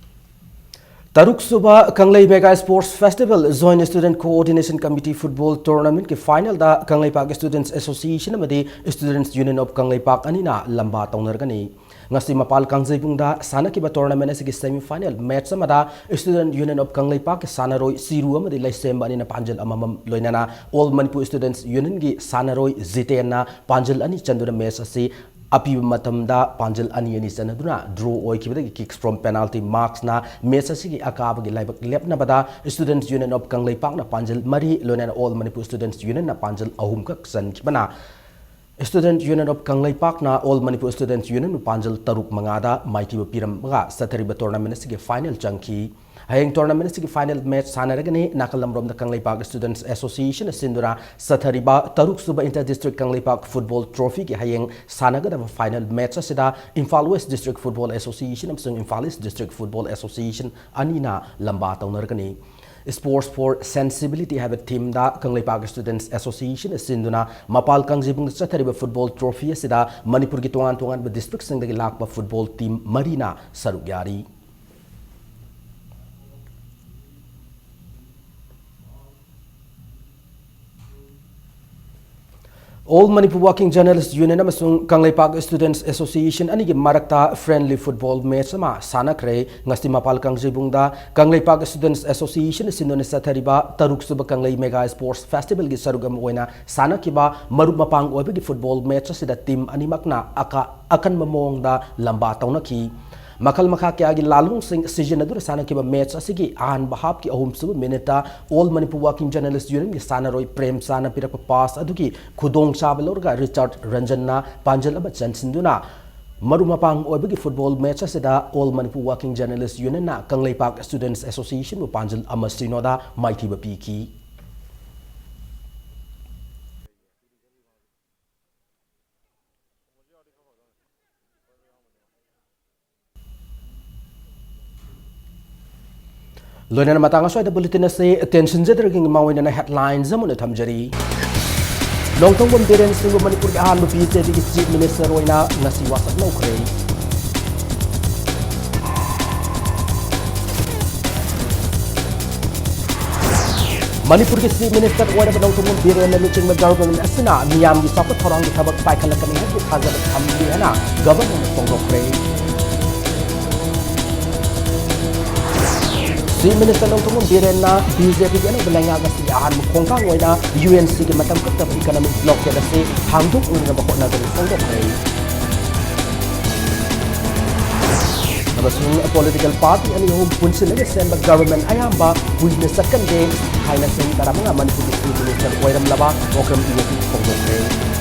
ꯇꯔꯨꯛꯁꯨꯕ ꯀꯪꯂꯩ Mega Sports Festival Joint Student Coordination Committee Football Tournamentꯀꯤ ꯐꯥꯏꯅꯦꯜꯗ ꯀꯪꯂꯩꯄꯥꯛ Students Association ꯑꯃꯗꯤ Students Union of ꯀꯪꯂꯩꯄꯥꯛ ꯑꯅꯤꯅ ꯂꯝꯕꯥ ꯇꯧꯅꯔꯒꯅꯤ꯫ ꯉꯁꯤ ꯃꯄꯥꯜ ꯀꯥꯡꯖꯩꯕꯨꯡꯗ ꯁꯥꯟꯅꯈꯤꯕ ꯇꯣꯔꯅꯥꯃꯦꯟ ꯑꯁꯤꯒꯤ ꯁꯦꯃꯤ ꯐꯥꯏꯅꯦꯜ ꯃꯦꯠꯆ ꯑꯃꯗ Student Union of ꯀꯪꯂꯩꯄꯥꯛꯀꯤ ꯁꯥꯟꯅꯔꯣꯏ ꯆꯤꯔꯨ ꯑꯃꯗꯤ ꯂꯩꯁꯦꯝꯕ ꯑꯅꯤꯅ ꯄꯥꯟꯖꯜ ꯑꯃꯃꯝ, ꯂꯣꯏꯅꯅ All Manipur Students Unionꯒꯤ ꯁꯥꯟꯅꯔꯣꯏ ꯖꯤꯇꯦꯟꯅ ꯄꯥꯟꯖꯜ ꯑꯅꯤ ꯆꯟꯗꯨꯅ ꯃꯦꯠꯆ ꯑꯁꯤ ꯑꯄꯤꯕ ꯃꯇꯝꯗ ꯄꯥꯟꯖꯜ ꯑꯅꯤ ꯑꯅꯤ ꯆꯟꯅꯗꯨꯅ ꯗ꯭ꯔꯣ ꯑꯣꯏꯈꯤꯕꯗꯒꯤ, kicks from penalty marksꯅ ꯃꯦꯠꯆ ꯑꯁꯤꯒꯤ ꯑꯀꯥꯕꯒꯤ ꯂꯥꯏꯕꯛ ꯂꯦꯞꯅꯕꯗ Students Union of ꯀꯪꯂꯩꯄꯥꯛꯅ ꯄꯥꯟꯖꯜ ꯃꯔꯤ, ꯂꯣꯏꯅꯅ All Manipur Students Unionꯅ ꯄꯥꯟꯖꯜ ꯑꯍꯨꯝꯈꯛ ꯆꯟꯈꯤꯕꯅ Student Union of ꯀꯪꯂꯩꯄꯥꯛꯅ All Manipur Students Unionꯕꯨ ꯄꯥꯟꯖꯜ ꯇꯔꯨꯛ ꯃꯉꯥꯗ ꯃꯥꯏꯊꯤꯕ ꯄꯤꯔꯝꯃꯒ ꯆꯠꯊꯔꯤꯕ ꯇꯣꯔꯅꯥꯃꯦꯟ ꯑꯁꯤꯒꯤ ꯐꯥꯏꯅꯦꯜ ꯆꯪꯈꯤ꯫ ꯍꯌꯦꯡ ꯇꯣꯔꯅꯥꯃꯦꯟ ꯑꯁꯤꯒꯤ ꯐꯥꯏꯅꯦꯜ ꯃꯦꯠꯆ ꯁꯥꯟꯅꯔꯒꯅꯤ꯫ ꯅꯥꯀꯜ ꯑꯃꯔꯣꯝꯗ ꯀꯪꯂꯩꯄꯥꯛ Students Associationꯅ ꯁꯤꯟꯗꯨꯅ ꯆꯠꯊꯔꯤꯕ ꯇꯔꯨꯛꯁꯨꯕ Inter District ꯀꯪꯂꯩꯄꯥꯛ Football Trophyꯒꯤ ꯍꯌꯦꯡ ꯁꯥꯟꯅꯒꯗꯕ ꯐꯥꯏꯅꯦꯜ ꯃꯦꯠꯆ ꯑꯁꯤꯗ Imphal West District Football Association ꯑꯃꯁꯨꯡ Imphal East District Football Association ꯑꯅꯤꯅ ꯂꯝꯕꯥ ꯇꯧꯅꯔꯒꯅꯤ꯫ Sports for Sensibility ꯍꯥꯏꯕ themeꯗ ꯀꯪꯂꯩꯄꯥꯛ Students Associationꯅ ꯁꯤꯟꯗꯨꯅ ꯃꯄꯥꯜ ꯀꯥꯡꯖꯩꯕꯨꯡꯗ ꯆꯠꯊꯔꯤꯕ football trophy ꯑꯁꯤꯗ ꯃꯅꯤꯄꯨꯔꯒꯤ ꯇꯣꯉꯥꯟ ꯇꯣꯉꯥꯟꯕ districtꯁꯤꯡꯗꯒꯤ ꯂꯥꯛꯄ football team ꯃꯔꯤꯅ ꯁꯔꯨꯛ ꯌꯥꯔꯤ꯫ All Manipur Working Journalist Union ꯑꯃꯁꯨꯡ ꯀꯪꯂꯩꯄꯥꯛ Students Association ꯑꯅꯤꯒꯤ ꯃꯔꯛꯇ friendly football match ꯑꯃ ꯁꯥꯟꯅꯈ꯭ꯔꯦ꯫ ꯉꯁꯤ ꯃꯄꯥꯜ ꯀꯥꯡꯖꯩꯕꯨꯡꯗ ꯀꯪꯂꯩꯄꯥꯛ Students Association ꯁꯤꯟꯗꯨꯅ ꯆꯠꯊꯔꯤꯕ ꯇꯔꯨꯛ ꯁꯨꯕ ꯀꯪꯂꯩ Mega Sports Festival ꯒꯤ ꯁꯔꯨꯛ ꯑꯃ ꯑꯣꯏꯅ ꯁꯥꯟꯅꯈꯤꯕ ꯃꯔꯨꯞ ꯃꯄꯥꯡ ꯑꯣꯏꯕꯒꯤ football match ꯑꯁꯤꯗ team ꯑꯅꯤꯃꯛꯅ ꯑꯀ-, ꯑꯀꯟꯕ ꯃꯑꯣꯡꯗ ꯂꯝꯕꯥ ꯇꯧꯅꯈꯤ꯫ ꯃꯈꯜ ꯃꯈꯥ ꯀꯌꯥꯒꯤ ꯂꯥꯜꯍꯣꯡꯁꯤꯡ ꯁꯤꯖꯤꯟꯅꯗꯨꯅ ꯁꯥꯟꯅꯈꯤꯕ match ꯑꯁꯤꯒꯤ ꯑꯍꯥꯟꯕ half ꯀꯤ ꯑꯍꯨꯝꯁꯨꯕ minute ꯇ All Manipur Working Journalist Union ꯒꯤ ꯁꯥꯟꯅꯔꯣꯏ ꯄ꯭ꯔꯦꯝꯆꯥꯅ ꯄꯤꯔꯛꯄ pass ꯑꯗꯨꯒꯤ ꯈꯨꯗꯣꯡꯆꯥꯕ ꯂꯧꯔꯒ ꯔꯤꯆꯥꯔꯗ ꯔꯟꯖꯟꯅ ꯄꯥꯟꯖꯜ ꯑꯃ ꯆꯟꯁꯤꯟꯗꯨꯅ ꯃꯔꯨꯞ ꯃꯄꯥꯡ ꯑꯣꯏꯕꯒꯤ football match ꯑꯁꯤꯗ All Manipur Working Journalist Union ꯅ ꯀꯪꯂꯩꯄꯥꯛ Students Association ꯕꯨ ꯄꯥꯟꯖꯜ ꯑꯃ ꯁꯤꯅꯣꯗ ꯃꯥꯏꯊꯤꯕ ꯄꯤꯈꯤ꯫ ꯂꯣꯏꯅꯅ ꯃꯇꯥꯡ ꯑꯁ꯭ꯋꯥꯏꯗ bulletin ꯑꯁꯤ ꯇꯦꯟꯁꯤꯟꯖꯗ꯭ꯔꯤꯉꯩ ꯃꯃꯥꯡ ꯑꯣꯏꯅ headlines ꯑꯃ ꯑꯣꯏꯅ ꯊꯝꯖꯔꯤ꯫ ꯅꯣꯡꯊꯣꯝꯕꯝ ꯕꯤꯔꯦꯟ ꯁꯤꯡꯕꯨ ꯃꯅꯤꯄꯨꯔꯒꯤ ꯑꯍꯥꯟꯕ BJP ꯒꯤ Chief Minister ꯑꯣꯏꯅ ꯉꯁꯤ ꯋꯥꯁꯛ ꯂꯧꯈ꯭ꯔꯦ꯫ ꯃꯅꯤꯄꯨꯔꯒꯤ Chief Minister ꯑꯣꯏꯔꯕ ꯅꯣꯡꯊꯣꯝꯕꯝ ꯕꯤꯔꯦꯟꯅ ꯂꯨꯆꯤꯡꯕ government ꯑꯁꯤꯅ ꯃꯤꯌꯥꯝꯒꯤ ꯆꯥꯎꯈꯠ ꯊꯧꯔꯥꯡꯒꯤ ꯊꯕꯛ ꯄꯥꯏꯈꯠꯂꯛꯀꯅꯤ ꯍꯥꯏꯕꯒꯤ ꯊꯥꯖꯕ ꯊꯝꯂꯤ ꯍꯥꯏꯅ Government ꯅ ꯐꯣꯡꯗꯣꯛꯈ꯭ꯔꯦ꯫ Chief Minister ꯅꯣꯡꯊꯣꯝꯕꯝ ꯕꯤꯔꯦꯟꯅ BJP ꯒꯤ ꯑꯅꯧꯕ ꯂꯩꯉꯥꯛ ꯑꯁꯤꯒꯤ ꯑꯍꯥꯟꯕ ꯈꯣꯡꯊꯥꯡ ꯑꯣꯏꯅ UNC ꯒꯤ ꯃꯇꯝ ꯀꯛꯇꯕ economic blockade ꯑꯁꯤ ꯍꯥꯡꯗꯣꯛꯅꯅꯕ ꯍꯣꯠꯅꯒꯅꯤ ꯐꯣꯡꯗꯣꯛꯈ꯭ꯔꯦ꯫ ꯑꯃꯁꯨꯡ political party ꯑꯅꯤ ꯑꯍꯨꯝ ꯄꯨꯟꯁꯤꯜꯂꯒ ꯁꯦꯝꯕ government ꯑꯌꯥꯝꯕ ꯀꯨꯏꯅ ꯆꯠꯀꯟꯗꯦ ꯍꯥꯏꯅ ꯆꯍꯤ ꯇꯔꯥꯃꯉꯥ ꯃꯅꯤꯄꯨꯔꯒꯤ Chief Minister ꯑꯣꯏꯔꯝꯂꯕ ꯑꯣꯀ꯭ꯔꯝ ꯏꯕꯣꯕꯤ ꯐꯣꯡꯗꯣꯛꯈ꯭ꯔꯦ꯫